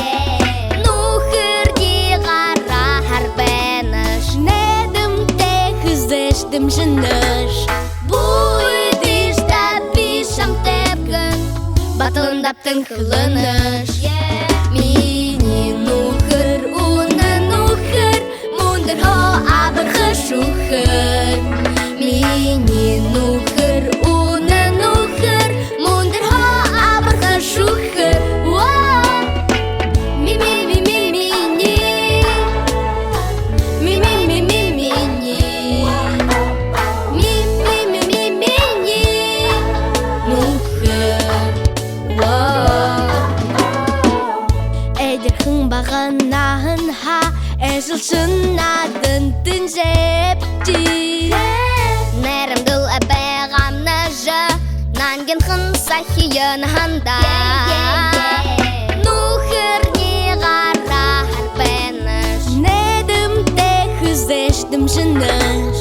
Нүхэрни гараа харбайнаш, найдамтай хэзээшье дэмжэнэш. Бү үдыштэ би шамтайб гэн, баталан дабтан хэлэнэш. Минии нүхэр, үнэн нүхэр, мүндэр һоо абарха шүүхээр. Минии нүхэр, үнэн нүхэр, мүндэр һоо абарха шүүхээр. Уа! Ми, ми, ми, ми, минии. Ми, ми, ми, ми, минии. Ми, ми, ми, ми, минии. Нүхэр. Уа! Эдирхэн бага наһанһаа эжэлшэн наадандань жэбши. Найрамдал абай гамнажа, нангинхан сахиин наһандаа. Нүхэрни гараа харбайнаш, найдамтай хэзээшье дэмжэнэш.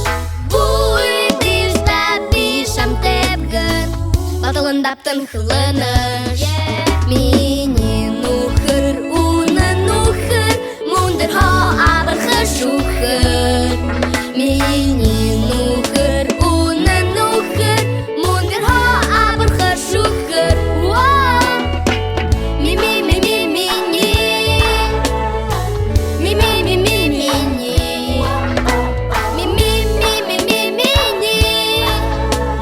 Бү үдыштэ би шамтайб гэн, баталан дабтан хэлэнэш. Минии нүхэр, үнэн нүхэр, мүндэр һоо абарха шүүхээр. Минии нүхэр, үнэн нүхэр, мүндэр һоо абарха шүүхээр. Уа! Ми, ми, ми, ми, минии. Ми, ми, ми, ми, минии. Ми, ми, ми, ми, ми, минии.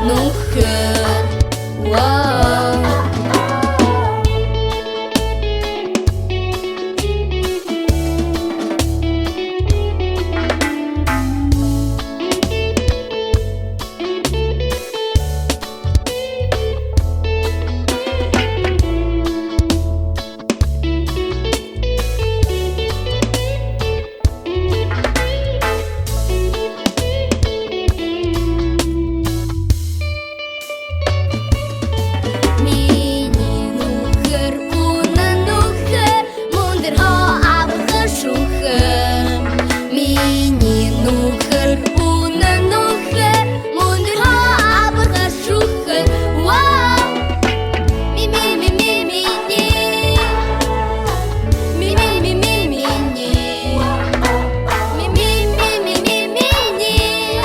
Нүхэр. Уа! Минии нүхэр, үнэн нүхэр, мүндэр һоо абарха шүүхээр. Минии нүхэр, үнэн нүхэр, мүндэр һоо абарха шүүхээр. Уа! Ми, ми, ми, ми, минии. Ми, ми, ми, ми, минии. Ми, ми, ми, ми, ми, минии.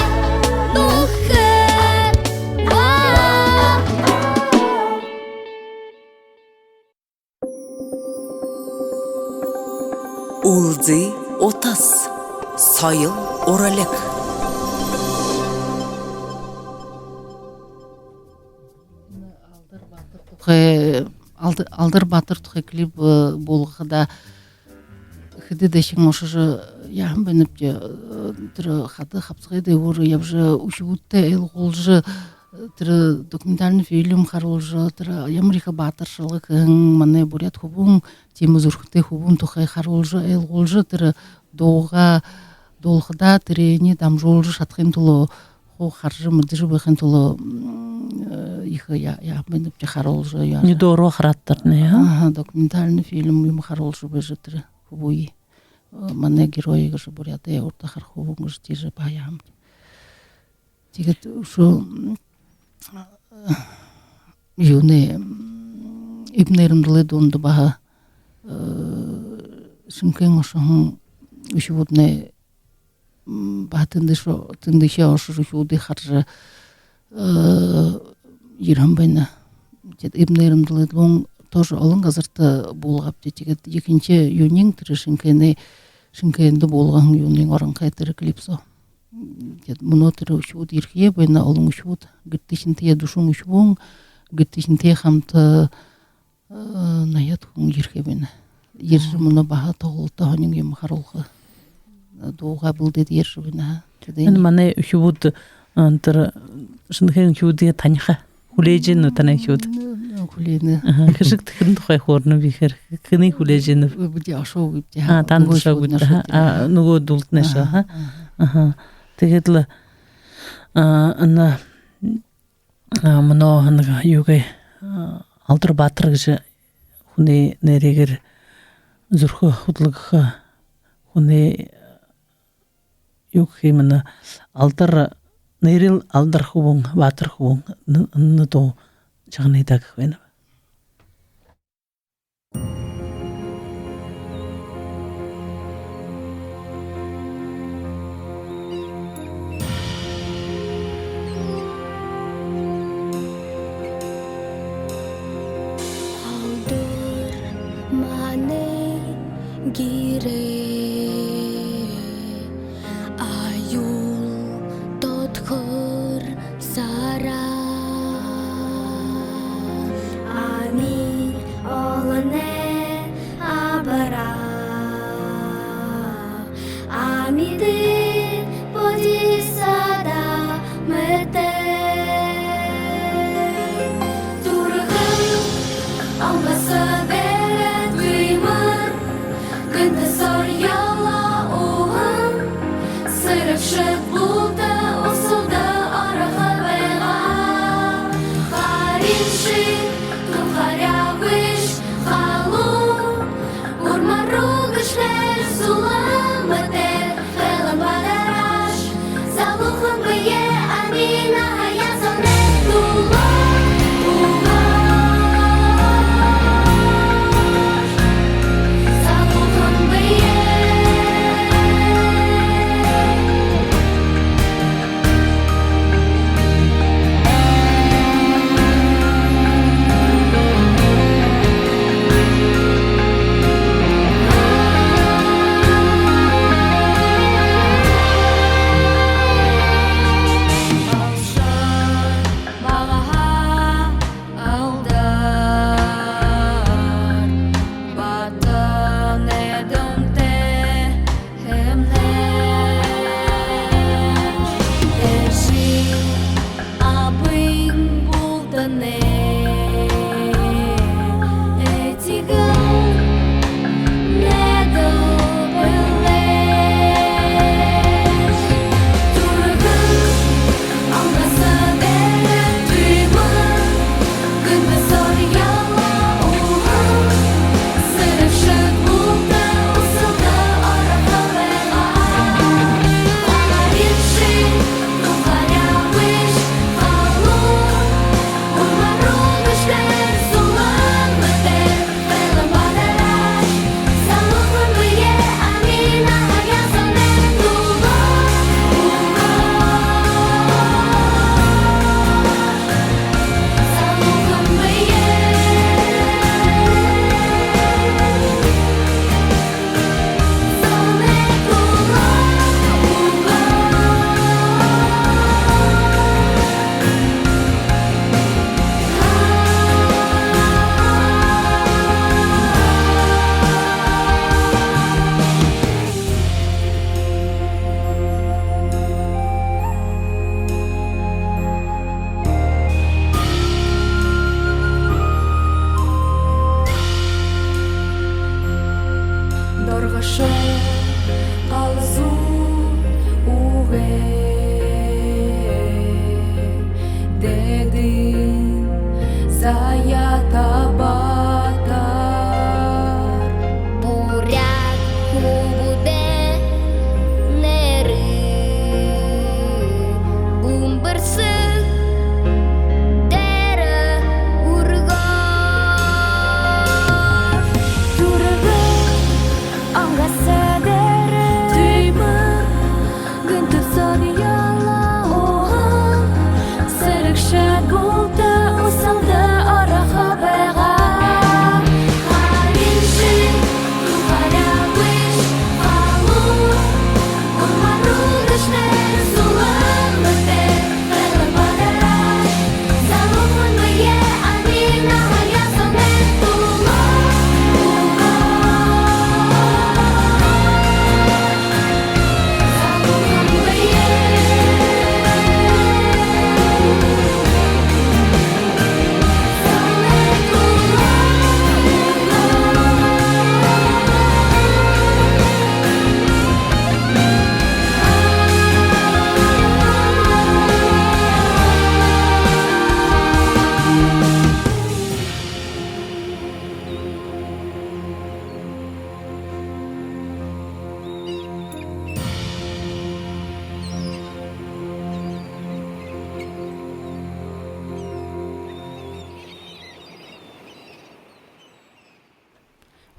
Нүхэр. Уа! Үлзы утас. Соёл уралиг. Алдар баатар тухай, Алд-, Алдар баатар тухай клип, э, буулгахада хэды дэшэн ошожо яаһан байнабди, э, тэрэ хада хабсагай дээгүүр ябажа, үхибүүдтэ ойлгуулжа, э, тэрэ документальный фильм харуулжа, тэрэ ямар ехэ баатаршалга хэһэн манай буряад хүбүүн, тиимэ зүрхэтэй хүбүүн тухай харуулжа, ойлгуулжа, тэрэ дуугаа дуулахада, тэрэниие дамжуулжа шадахын түлөө, хуу хаража мэдэжэ байхын түлөө, м, э, ехэ я-, яаһан байнабди, харуулжа, яа-, нюдөөрөө хараад тарнай, а? Аха, документальный фильм юумэ харуулжа байжа, тэрэ хүбүүе, э, манай герой гэжэ, буряадай урда хара хүбүүн гэжэ тиижэ баһа яаһан. Тиигээд үшөө, м, юунэй, м, Эб найрамдалай дуунда баһа, э, Шэнэхээн ошоһон үхибүүднай, м, баһа тэндэшье, тэндэшье ошожо, үхибүүдые хаража, э, ерэһэн байна. Тиигээд Эб найрамдалай дуун тоже олон газарта буулгаабди. Тиигээд ехэнхи юуниинь тэрэ Шэнэхээнэй, Шэнэхээндэ буулгаһан юуниинь оронхой тэрэ клип соо. Тиигээд мүнөө тэрэ үхибүүд ерэхэеэ байна, олон үхибүүд, гэртэхинтэеэ, дүшэн үхибүүн, гэртэхинтэеэ хамта, э, наяад хүн ерэхэеэ байна. Ерэжэ, мүнөө баһа тоглолто, һонин юумэ харуулха. Дуугаа бэлдээд ерэжэ байна. Тиигээд энэ манай үхибүүд, э, тэрэ Шэнэхээнэй үхибүүдые таниха, хүлеэжэ байна гү танай үхибүүд? М, хүлеэнэ. Аха, хэшэг тэдэн тухай хөөрэнэб гэхээр, хэнэй хүлеэжэ байнаб? Үгы, бидэ ошоогүйбди. А, танда ошоогүйбди, аха. А, нүгөө дулднай ошоо, аха. Аха. Тиигээд лэ, а, энэ, а, мүнөө нэгэ юугээ, а, Алдар баатар гэжэ хүнэй нэрээр зүрхэ хүдэлгэхэ хүнэй юу гэхэ юм, энэ Алдар, нэрэл Алдар хүбүүн, баатар хүбүүн, н-, энэ дуу шагная даа гэхэ байнаб. Алдар манай гэрэй аюул тодхор сараа. Ами олоной абараа. Амиды бодисада мэтэ. Түргэн онгосо бэрээд гүймэр, гэнтэ сорьёолоо уһан, сэрэгшэд булта усалда орохо байгаа.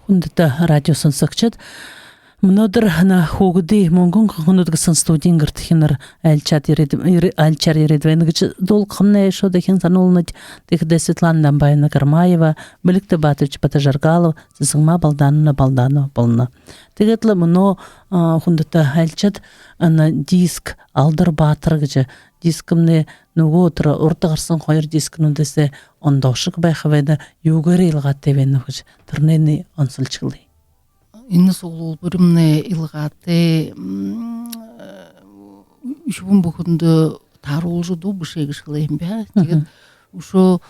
Хүндэтэ радио шагнагшад, мүнөөдэр энэ «Хүүгэдэй мүнгэн хонхонууд» гэһэн студиин гэртэхинээр айлшаад ерээд, ер-, айлшаар ерээд байна гэжэ дуулгахамнай. Шууд эхин һануулнаб, тиихэдэ Светлана Дамбаевна Гармаева, Бэлигтэ Батыч Батожаргалов, Сэсэгма Балдановна Балданова болоно. Тиигээд лэ мүнөө, а, хүндэтэ айлшад, энэ диск «Алдар баатар» гэжэ дискымнай нүгөө тэрэ урда гараһан хоёр дискнүүдһээ ондоошог байха байна, юугээрээ илгаатай байнаб гэжэ тэрэнээ онсолжо хэлэе. Энэ суглуулбаримнай илгаатай, м, э, үхибүүн бүхэндэ тааруулжа дуу бэшээ гэжэ хэлэһэн би, аа. Тиигээд үшөө,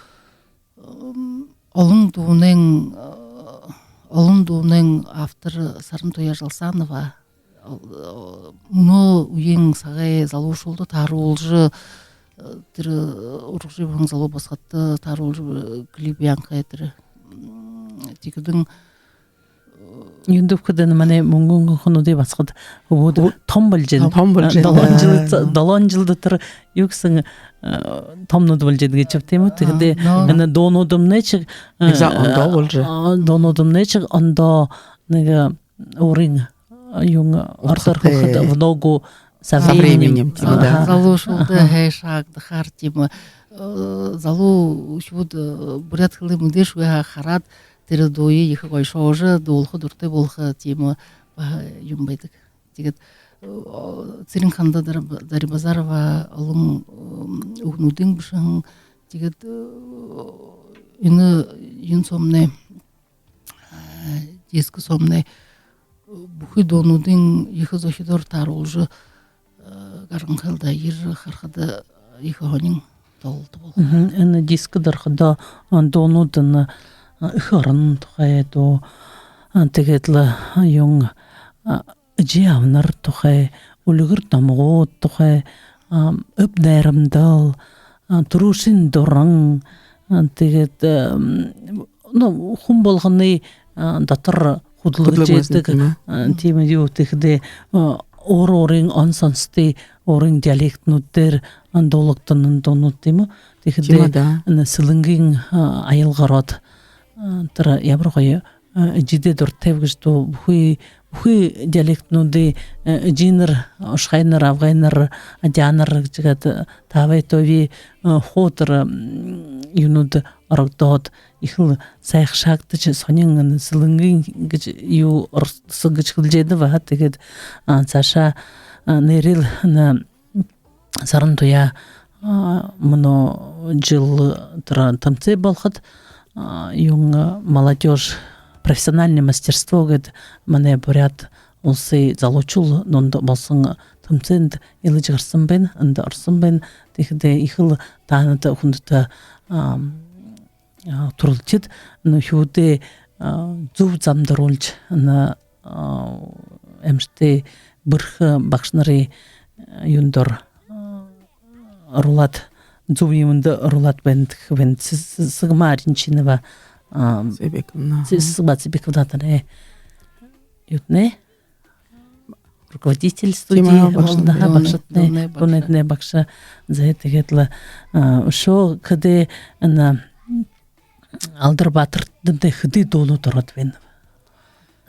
м, олон дуунай, э, олон дуунай автор Сарантуяа Жалсанова, э, мүнөө үеын сагай залуушуулда тааруулжа, э, тэрэ, э, ургажа байһан залуу басагадта тааруулжа, э, клип яанхай тэрэ, м, тиихэдэнь, юундэб гэхэдэ, энэ манай «Мүнгэн хонхонуудые» басагад үбгэд Ү- том болжо байна. Том болжо байна. Долоон жэл, долоон жэл дотор юу гэһэн, э, томонууд болжо байна гэжэ, тиимэ гү? Тиихэдээ, а, но, энэ дуунуудымнай шэг, э, Иза ондоо болжо. А, дуунуудымнай шэг ондоо, нэгэ, э, өөрын, э, юун, ородоор хэлэхэдэ, удхатай, в ногу со временем. Со временем, тиимэ, да. Залуушуулда, аха, һайшаагдахаар, тиимэ. Э, залуу үхибүүд, э, буряад хэлэ мэдээшьегүй һаа, хараад, тэрэ дууе ехэ гойшоожо, дуулаха дуратай болохо, тиимэ баһа юм байдаг. Тиигээд, э, Цырен-Ханда Дари-, Дарибазарова олон, э, үгэнүүдые бэшэһэн. Тиигээд, э, энэ юун соомнай, э, диск соомнай, э, бүхы дуунуудые ехэ зохидоор тааруулжа, э, гарганхай л даа, ерээ харахада, э, ехэ һонин тоололто болохо. Мгм. Энэ диск дээрэ ходо, э, дуунууд, энэ, э, эхэ орон тухай дуу, э, тиигээд лэ, э, юун, э, эжы абанар тухай, үльгэр домогууд тухай, а, эб найрамдал, а, түрүүшын дуран, а, тиигээд, ам, ну, хүн болгоной, а, дотор хүдэлгэжэ байдаг, хүдэлгэжэ байдаг, тиимэ, а, тиимэ юу, тиихэдэ, а, өөр өөрын он соностой, өөрын диалектнүүдээр, а, дуулагдаһан дуунууд, тиимэ. Тиихэдэ, тиимэ, да, энэ Сэлэнгын, а, аялга ороод, а, тэрэ ямар гоё, а, эжыдээ дуратайб гэжэ дуу, бүхы, бүхы диалектнүүдэй, а, эжынэр, ушхайнар, абгайнар, адяанар гэжэ гээд, а, таабай, тоби, а, хуу тэрэ, м, юунүүд орогдоод, ехэл һайшаагдаһан һонин, энэ Сэлэнгын гэжэ юу, орсо гэжэ хэлэжэ байна баһа. Тиигээд, а, саашаа, а, нээрээ л, на, Сарантуяа, а, мүнөө жэл тэрэ тэмсээн болоходо, а, юун, а, молодёжь, профессиональное мастерство гээд манай Буряад Уласай залуушуулай дунда болоһон тэмсээндэ илажа гараһан байна, эндэ ороһон байна. Тиихэдэ ехэл таанадта, хүндэтэ, а, а, түрэлхид, нүхэдөө, а, зүб замда оруулжа, энэ, а, аймшагтай бэрхэ багшанарай, а, юундэ, а, оруулаад, зүб юумэндэ оруулаад байна гэхэ байна. С-, С-, Сэсэгма Ринчинова, а, Цыбиковна. С-, Сэсэгма Цыбиковна тэрэ, э, юунэй руководитель студии, тиимэ, багша, болоно, да, дуунай, багшатнай, дуунай багша. Дуунайнь багша. Зай, тиигээд лэ, а, үшөө хэды энэ «Алдар баатар» дээрэ хэды дуунууд ороод байна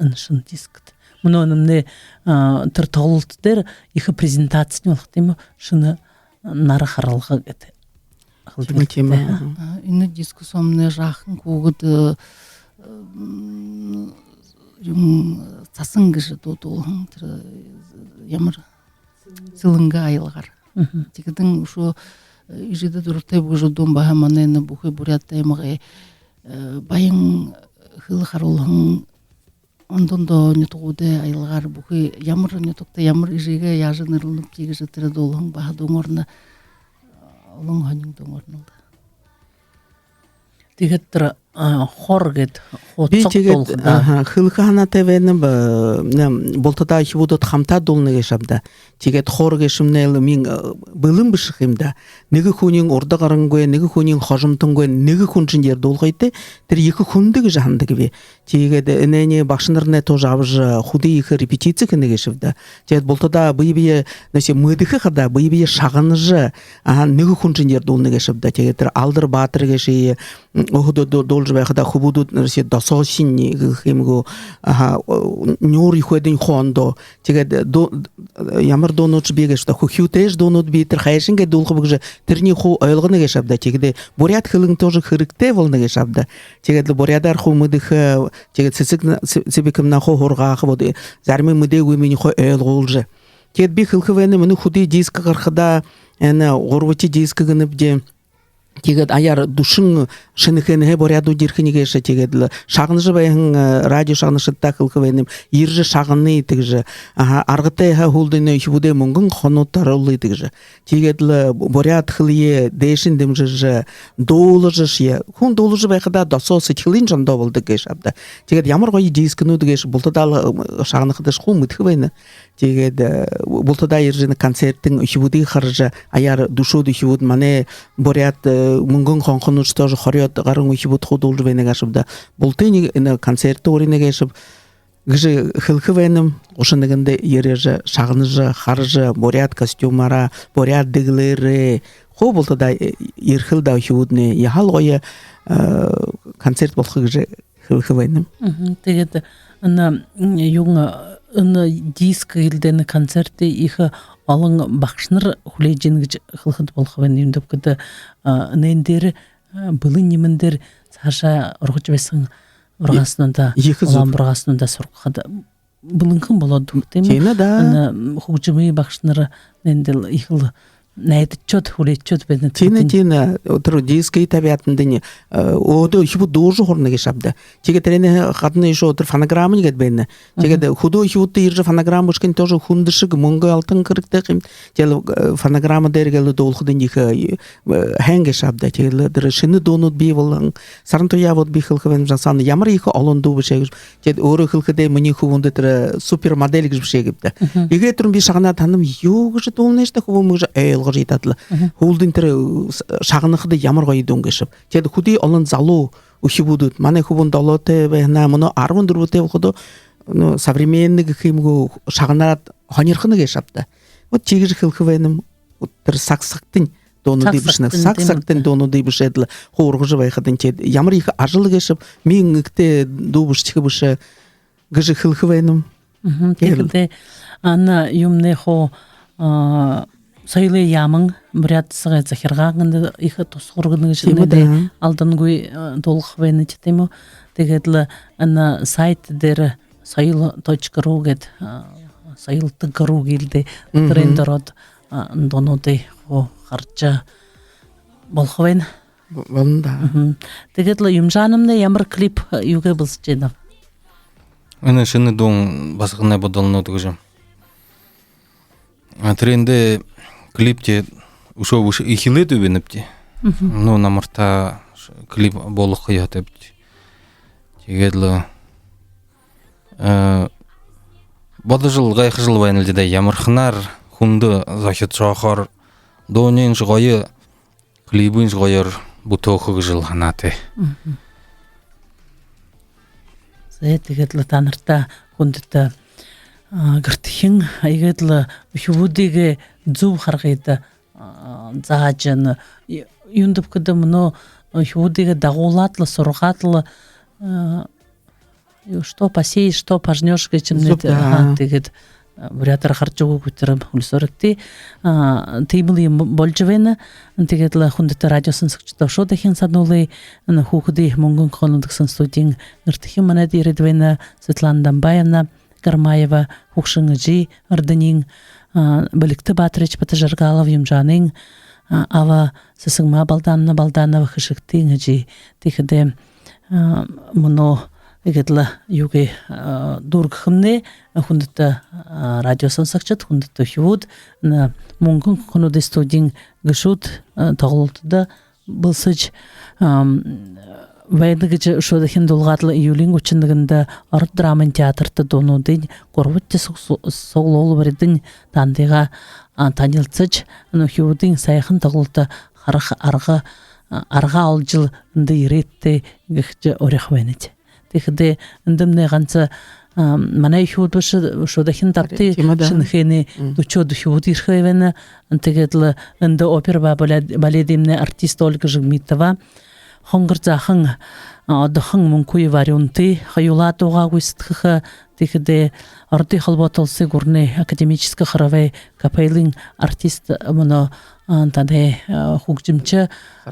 энэ шэнэ дискдэ? Мүнөө энэмнай, а, тэрэ тоглолто дээрэ ехэ презентацинь болохо, тиимэ, шэнэ нара харалга гээд хэлэдэг. Тиимэ, тиимэ. Аха. А, энэ диск соомнай жаахан хүүгэд, э, м, юм, «Цасан» гэжэ дуу дуулаһан, тэрэ, э, ямар, Сэлэнгын аялгаар. Мгм. Тиихэдэнь үшөө, э, «Эжыдээ дуратайб» гэжэ дуун баһа манай энэ бүхы Буряад аймагай, э, баян хэлэ харуулһан ондо ондоо нютагуудай аялгаар бүхы ямар нютагта ямар эжыгээ яажа нэрлэнэб, тиигэжэ тэрэ дуулаһан баһа дуун орно, олон һонин дуун орно л даа. Тиигээд тэрэ, а, хор гээд, би хуу сог тиигээд дуулаха, да. Аха, хэлэхэ һанаатай байнаб, э, нэ, бултадаа үхибүүд хамтаа дуулана гээшэ ааб даа. Тиигээд хор гээшэмнай лэ мин, э, бэлэн бэшэ юм даа. Нэгэ хүниинь урда гарангүй, нэгэ хүниинь хожомтонгүй, нэгэ хүншэнь ерэжэ дуулахатай, тэрэ ехэ хүндэ гэжэ һанадаг би. Тиигээд энээниие багшанарнай тоже абажа, хэды ехэ репетици хэнэ гээшэб даа. Тиигээд бултадаа бэе бэеэ, нэгэ шэ, мэдэхэ хадаа бэе бэеэ шагнажа, аха, нэгэ хүншэнь ерэжэ дуулана гээшэб даа. Тиигээд тэрэ «Алдар баатар» гээшые, м, өөһэдөө ду-, дуу-, байхада хүбүүднай досоошонь гэхэ юм гү, аха, нюур үхибүүдынь хондоо. Тиигээд дуу-, ямар дуунуудшье бии гээшэ даа, хүхюутэйшье дуунууд бии, тэрэ хайшан гээд дуулхаб гэжэ тэрэниие хуу ойлгоно гээшэ ааб даа. Тиигээд буряад хэлэн тоже хэрэгтэй болоно гээшэ ааб даа. Тиигээд лэ буряадаар хуу мэдэхэ, тиигээд Сэсэг-, Сэсэг-, Цэбикэмнай хуу һургааха, вот, заримань мэдээгүй юумыень хуу ойлгуулжа. Тиигээд би хэлэхэ байнаб, мүнөө хэды диск гарахадаа, энэ гурбадахи диск гэнэбди. Тиигээд аяар дүшэн шэнэхээнһээ буряадууд ерэхэнь гээшэ, тиигээд лэ шагнажа байһан, э, радио шагнагшадтаа хэлэхэ байнаб, ерэжэ шагная гэжэ. Аха, аргатай һаа һүүлдэнь үхибүүдэй мүнгэн хонхонуудта оруулая гэжэ. Тиигээд лэ буряад хэлэеэ дээшэнь дэмжэжэ, дуулажашье. Хүн дуулажа байхадаа досоо сэдьхэлынь ондоо болодог гээшэ ааб даа. Тиигээд ямар гоё дискнүүд гээшэб, бултадаа лэ, м, шагнахадашье хуу мэдэхэ байна. Тиигээд, э, бултадаа ерэжэ, энэ концертын үхибүүдые хаража, аяар дүшөөд үхибүүд, манай буряад, э, мүнгэн хонхонууд тоже хорёод гаран үхибүүд хуу дуулажа байна гээшэб даа. Бултыень энэ концертдэ урина гээшэб гэжэ хэлэхэ байнаб. Гушан нэгэндэ ерэжэ, шагнажа, хаража, буряад костюмаараа, буряад дэгэлээрээ хуу бултадаа, э, ерэхэл даа үхибүүднай. Яһала гоё, э, концерт болохо гэжэ хэлэхэ байнаб. Мгм. Тиигээд энэ, м, юун, энэ диск гэлдэнэ концертдэ ехэ олон багшанар хүлеэжэ байна гэжэ хэлэхэдэ болохо байна. Юундэб гэхэдэ, а, энээн дээрэ, а, бэлэн юумэн дээрэ саашаа ургажа байһан бургааснуудаа, ехэ зүб, улаан бургааснуудаа һургахада бэлэнхэн болоод үгы, тиимэ гү? Тиимэ даа. Энэ, м, хүгжэмэй багшанар энээн дээрэ ехэл найдажа, хүлеэжэ байна. Тиимэ, тиимэ. Тэрэ дискые табяатандань, э, өөдөө үхибүүд дуулажа һурана гээшэ ааб даа. Тиигээд тэрэнэй гадна ещё тэрэ фонограмма гээд байна. Тиигээд хүдөө үхибүүдтэ ерэжэ фонограмма бэшэхэнь тоже хүндэшэг, мүнгэ, алтан хэрэгтэй юм. Тиигээд лэ, э, фонограмма дээрэ гээл дуулахадань ехэ, э, һайн гээшэ ааб даа. Тиигээд лэ тэрэ шэнэ дуунууд бии болоһон, Сарантуяа, вот би хэлэхэ байнаб, Жансаана, ямар ехэ олон дуу бэшээ гэжэ. Тиигээд өөрөө хэлэхэдээ, минии хүбүүндэ тэрэ, э, супер модель гэжэ бэшээб даа. Мгм. Иигээд түрүүн би шагнаад һананам, юу гэжэ дуулнаш даа, хүбүүмни гэжэ ойлгожо ядаад лэ. Мгм. Һүүлдэнь тэрэ, э, шагнахада ямар гоё дуун гээшэб. Тиигээд хэды олон залуу үхибүүд, манай хүбүүн долоотой байһан, мүнөө арбан дүрбэтэй болоходоо, ну, современный гэхэ юм гү, шагнаад һонирхоно гээшэ ааб даа. Вот тиигэжэ хэлэхэ байнаб. Вот тэрэ саг сагтань дуунуудые бэшэнэ. Саг сагтань, тиимэ. Саг сагтань дуунуудые бэшээд лэ хуу ургажа байхадань, тиигээд ямар ехэ ажал гээшэб, миин эгтэй дуу бэшэхэ бэшэ гэжэ хэлэхэ байнаб. Мгм. Тиигээд лэ. Тиихэдэ энэ юумэнэй хуу, а, Соёлой яаман, Буряад засагай захиргаан эндэ ехэ туһа хүргэнэ гэжэ. Тиимэ даа. Энээндэ алдангүй, а, дуулаха байнабди, тиимэ гү? Тиигээд лэ энэ сайт дээрэ соёл точка ру гээд, а, соёл точка ру гэлдээ. Мгм. Тэрэндэ ороод, а, дуунуудые хуу хаража болохо байна. Бо-, болоно даа. Мгм. Тиигээд лэ Юмжаанамнай ямар клип, э, юугээ бэлдэжэ байнаб? Энэ шэнэ дуун «Басаганай бодолнууд» гэжэ. А, тэрээндээ клип тээ үшөө бэшэ-, эхилээдүй байнабди. Мгм. Ну, намартаа клип болгохо ёһотойбди. Тиигээд лэ, э, бодожол, гайхажал байнал даа, ямарханаар хүндэ зохидшоохоор, дуунайньшье гоё, клибыньшье гоёор бүтээхэ гэжэл һанаатай. Мгм. Зэ, тиигээд лэ танарта, хүндэтэ, а, гэртэхин, иигээд лэ үхибүүдые зүб харгыда, а, заажа, ю-, юундэб гэхэдэ, мүнөө, а, үхибүүдые дагуулаад лэ, һургаад лэ, а, Юу, что посеешь, что пожнёшь гэжэ юм. Зүб даа. Аха, тиигээд, а, буряадаар гаража үгы гү, тэрэ үлсөөрэгты. А, тиимэл юм боложо байна. Тиигээд лэ хүндэтэ радио соносогшодто үшөө дахин һануулая. Энэ «Хүүгэдэй мүнгэн хонхонууд» гэһэн студиин гэртэхин манайда ерээд байна. Светлана Дамбаевна Гармаева, хүгшэн эжы Эрдэниин, а, Бэлигтэ Баторович Батожаргалов, Юмжаанын, а, аба, Сэсэгма Балдановна Балданова, хэшэгтын эжы. Тиихэдэ, а, мүнөө иигээд лэ юугээ, а, дүүргэхэмнай, хүндэтэ, а, радио соносогшод, хүндэтэ үхибүүд, энэ «Мүнгэн хонхонууд» студиин гэшүүд, а, тоглолтодо бэлсэжэ, ам, байна гэжэ үшөө дахин дуулгаад лэ, июлиин гушан нэгэндэ Ород драмын театрта дуунуудынь гурбадахи суг-, суглуулбаридань таанадые, а, танилсажа, энэ үхибүүдэй һайхан тоглолто хараха арга, а, арга олжол эндэ ерээт гэжэ уряха байнабди. Тиихэдэ эндэмнай ганса, а, манай үхибүүд бэшэ, үшөө дахин табадахи, тиимэ даа, шэнэхээнэй, м, дүшөөд үхибүүд ерэхэ байна. Тиигээд лэ эндэ опера ба балет-, баледыемнай артист Ольга Жигмитова, Хонгор заахан, а, одоохон Мүнхын Варюунтай хоюулаа дуугаа гүйсэдхэхэ. Тиихэдээ Ородой Холбоото Уласай гүрэнэй академическэ хоровой капеллын артист, мүнөө, а, танай, а, хүгжэмшэ,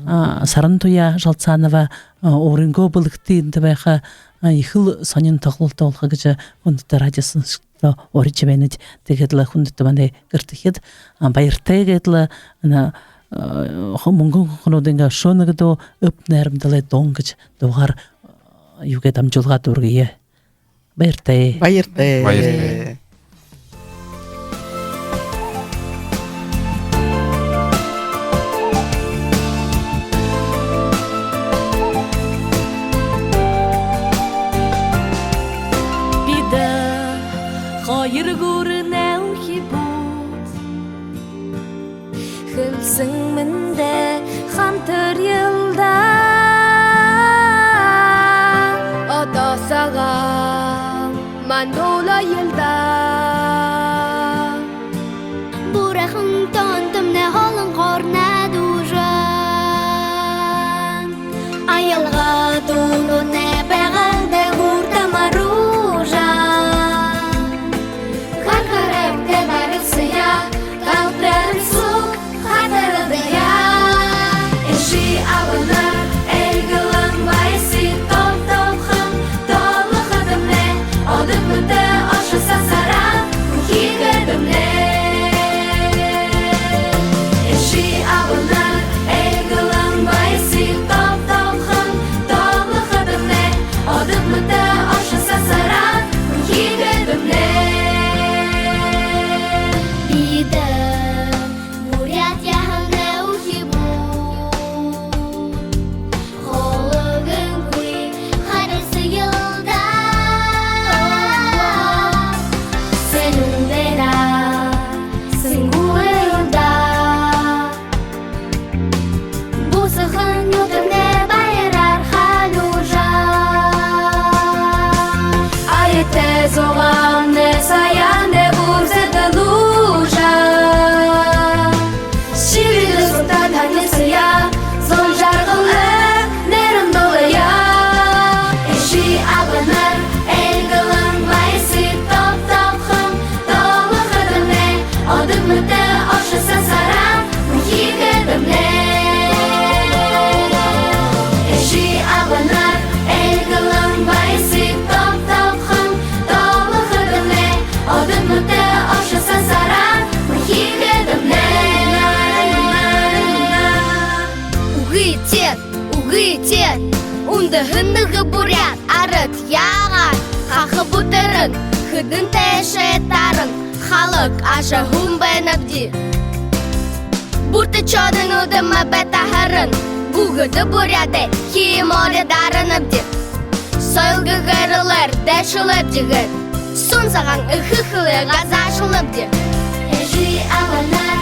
а, Сарантуяа Жалцанова, а, өөрынгөө бэлэгтэй эндэ байха, а, ехэл һонин тоглолто болохо гэжэ хүндэтэ радио шагнагшадта уряжа байнаб. Тиигээд лэ хүндэтэ манай гэртэхид, а, баяртай гээд лэ, энэ, а, хо-, Мүнхын хонхонуудынгаа үшөө нэгэ дуу «Эб найрамдалай дуун» гэжэ дуугаар, а, юугээ, дамжуулгаа дүүргэе. Баяртай. Баяртай. Баяртай. Бидэ хоёр гүрэнэй үхибүүд хэлсэн мэндэ хамтарье л даа. Одоо сагаан мандуулая л даа. Буряад тоонтомнай холын хоорондоо дуужа, аялга дуунууднай байгаалда гүртэ маруужа. Хар харагты барилсая, галбиран суг хатаралдая. Эжы абанар эльгэлэн баясые тоонтохон тоолоходомнай, одод мэтэ ошосо сараан хүхихэдэмнай. Эжы абанар эльгэлэн баясые тоонтохон тоолоходомнай, одод мэтэ ошосо сараан хүхихэдэмнай. Бидэ буряад яһанай үхибүүд хологонгүй харилсая л даа. Сэлюун дээрэ сэнгүүлэе л даа. Бусахан нютагнай баяраар халюужа, аятай зугаамнай саяанай гүрзэ дэлүүжэ, шэбэдэ зунтаа танилсая, зол жаргалай найрамдалая. Эжы абанар эльгэлэн баясые тоонтохон тоолоходомнай, одод мэтэ ошосо сараан хүхихэдэмнай. Эжы абанар эльгэлэн баясые тоонтохон тоолоходомнай, одод мэтэ ошосо сараан хүхихэдэмнай. Үгы тээд, үгы тээд, үндэһэн нэгэ буряад арад яагаа хаха бүтэрэн, хэдэн тээшээ тааран, халаг ажаһуун байнабди. Бүртэшөөдэ нюдэмэ бэеэ таһаран, бүгэдэ буряадай хии мориёо даранабди. Соёл гэгээрэлээр дээшэлээбди гээд, сүн сагаан эхэ хэлээ газаашалнабди. Эжы абанар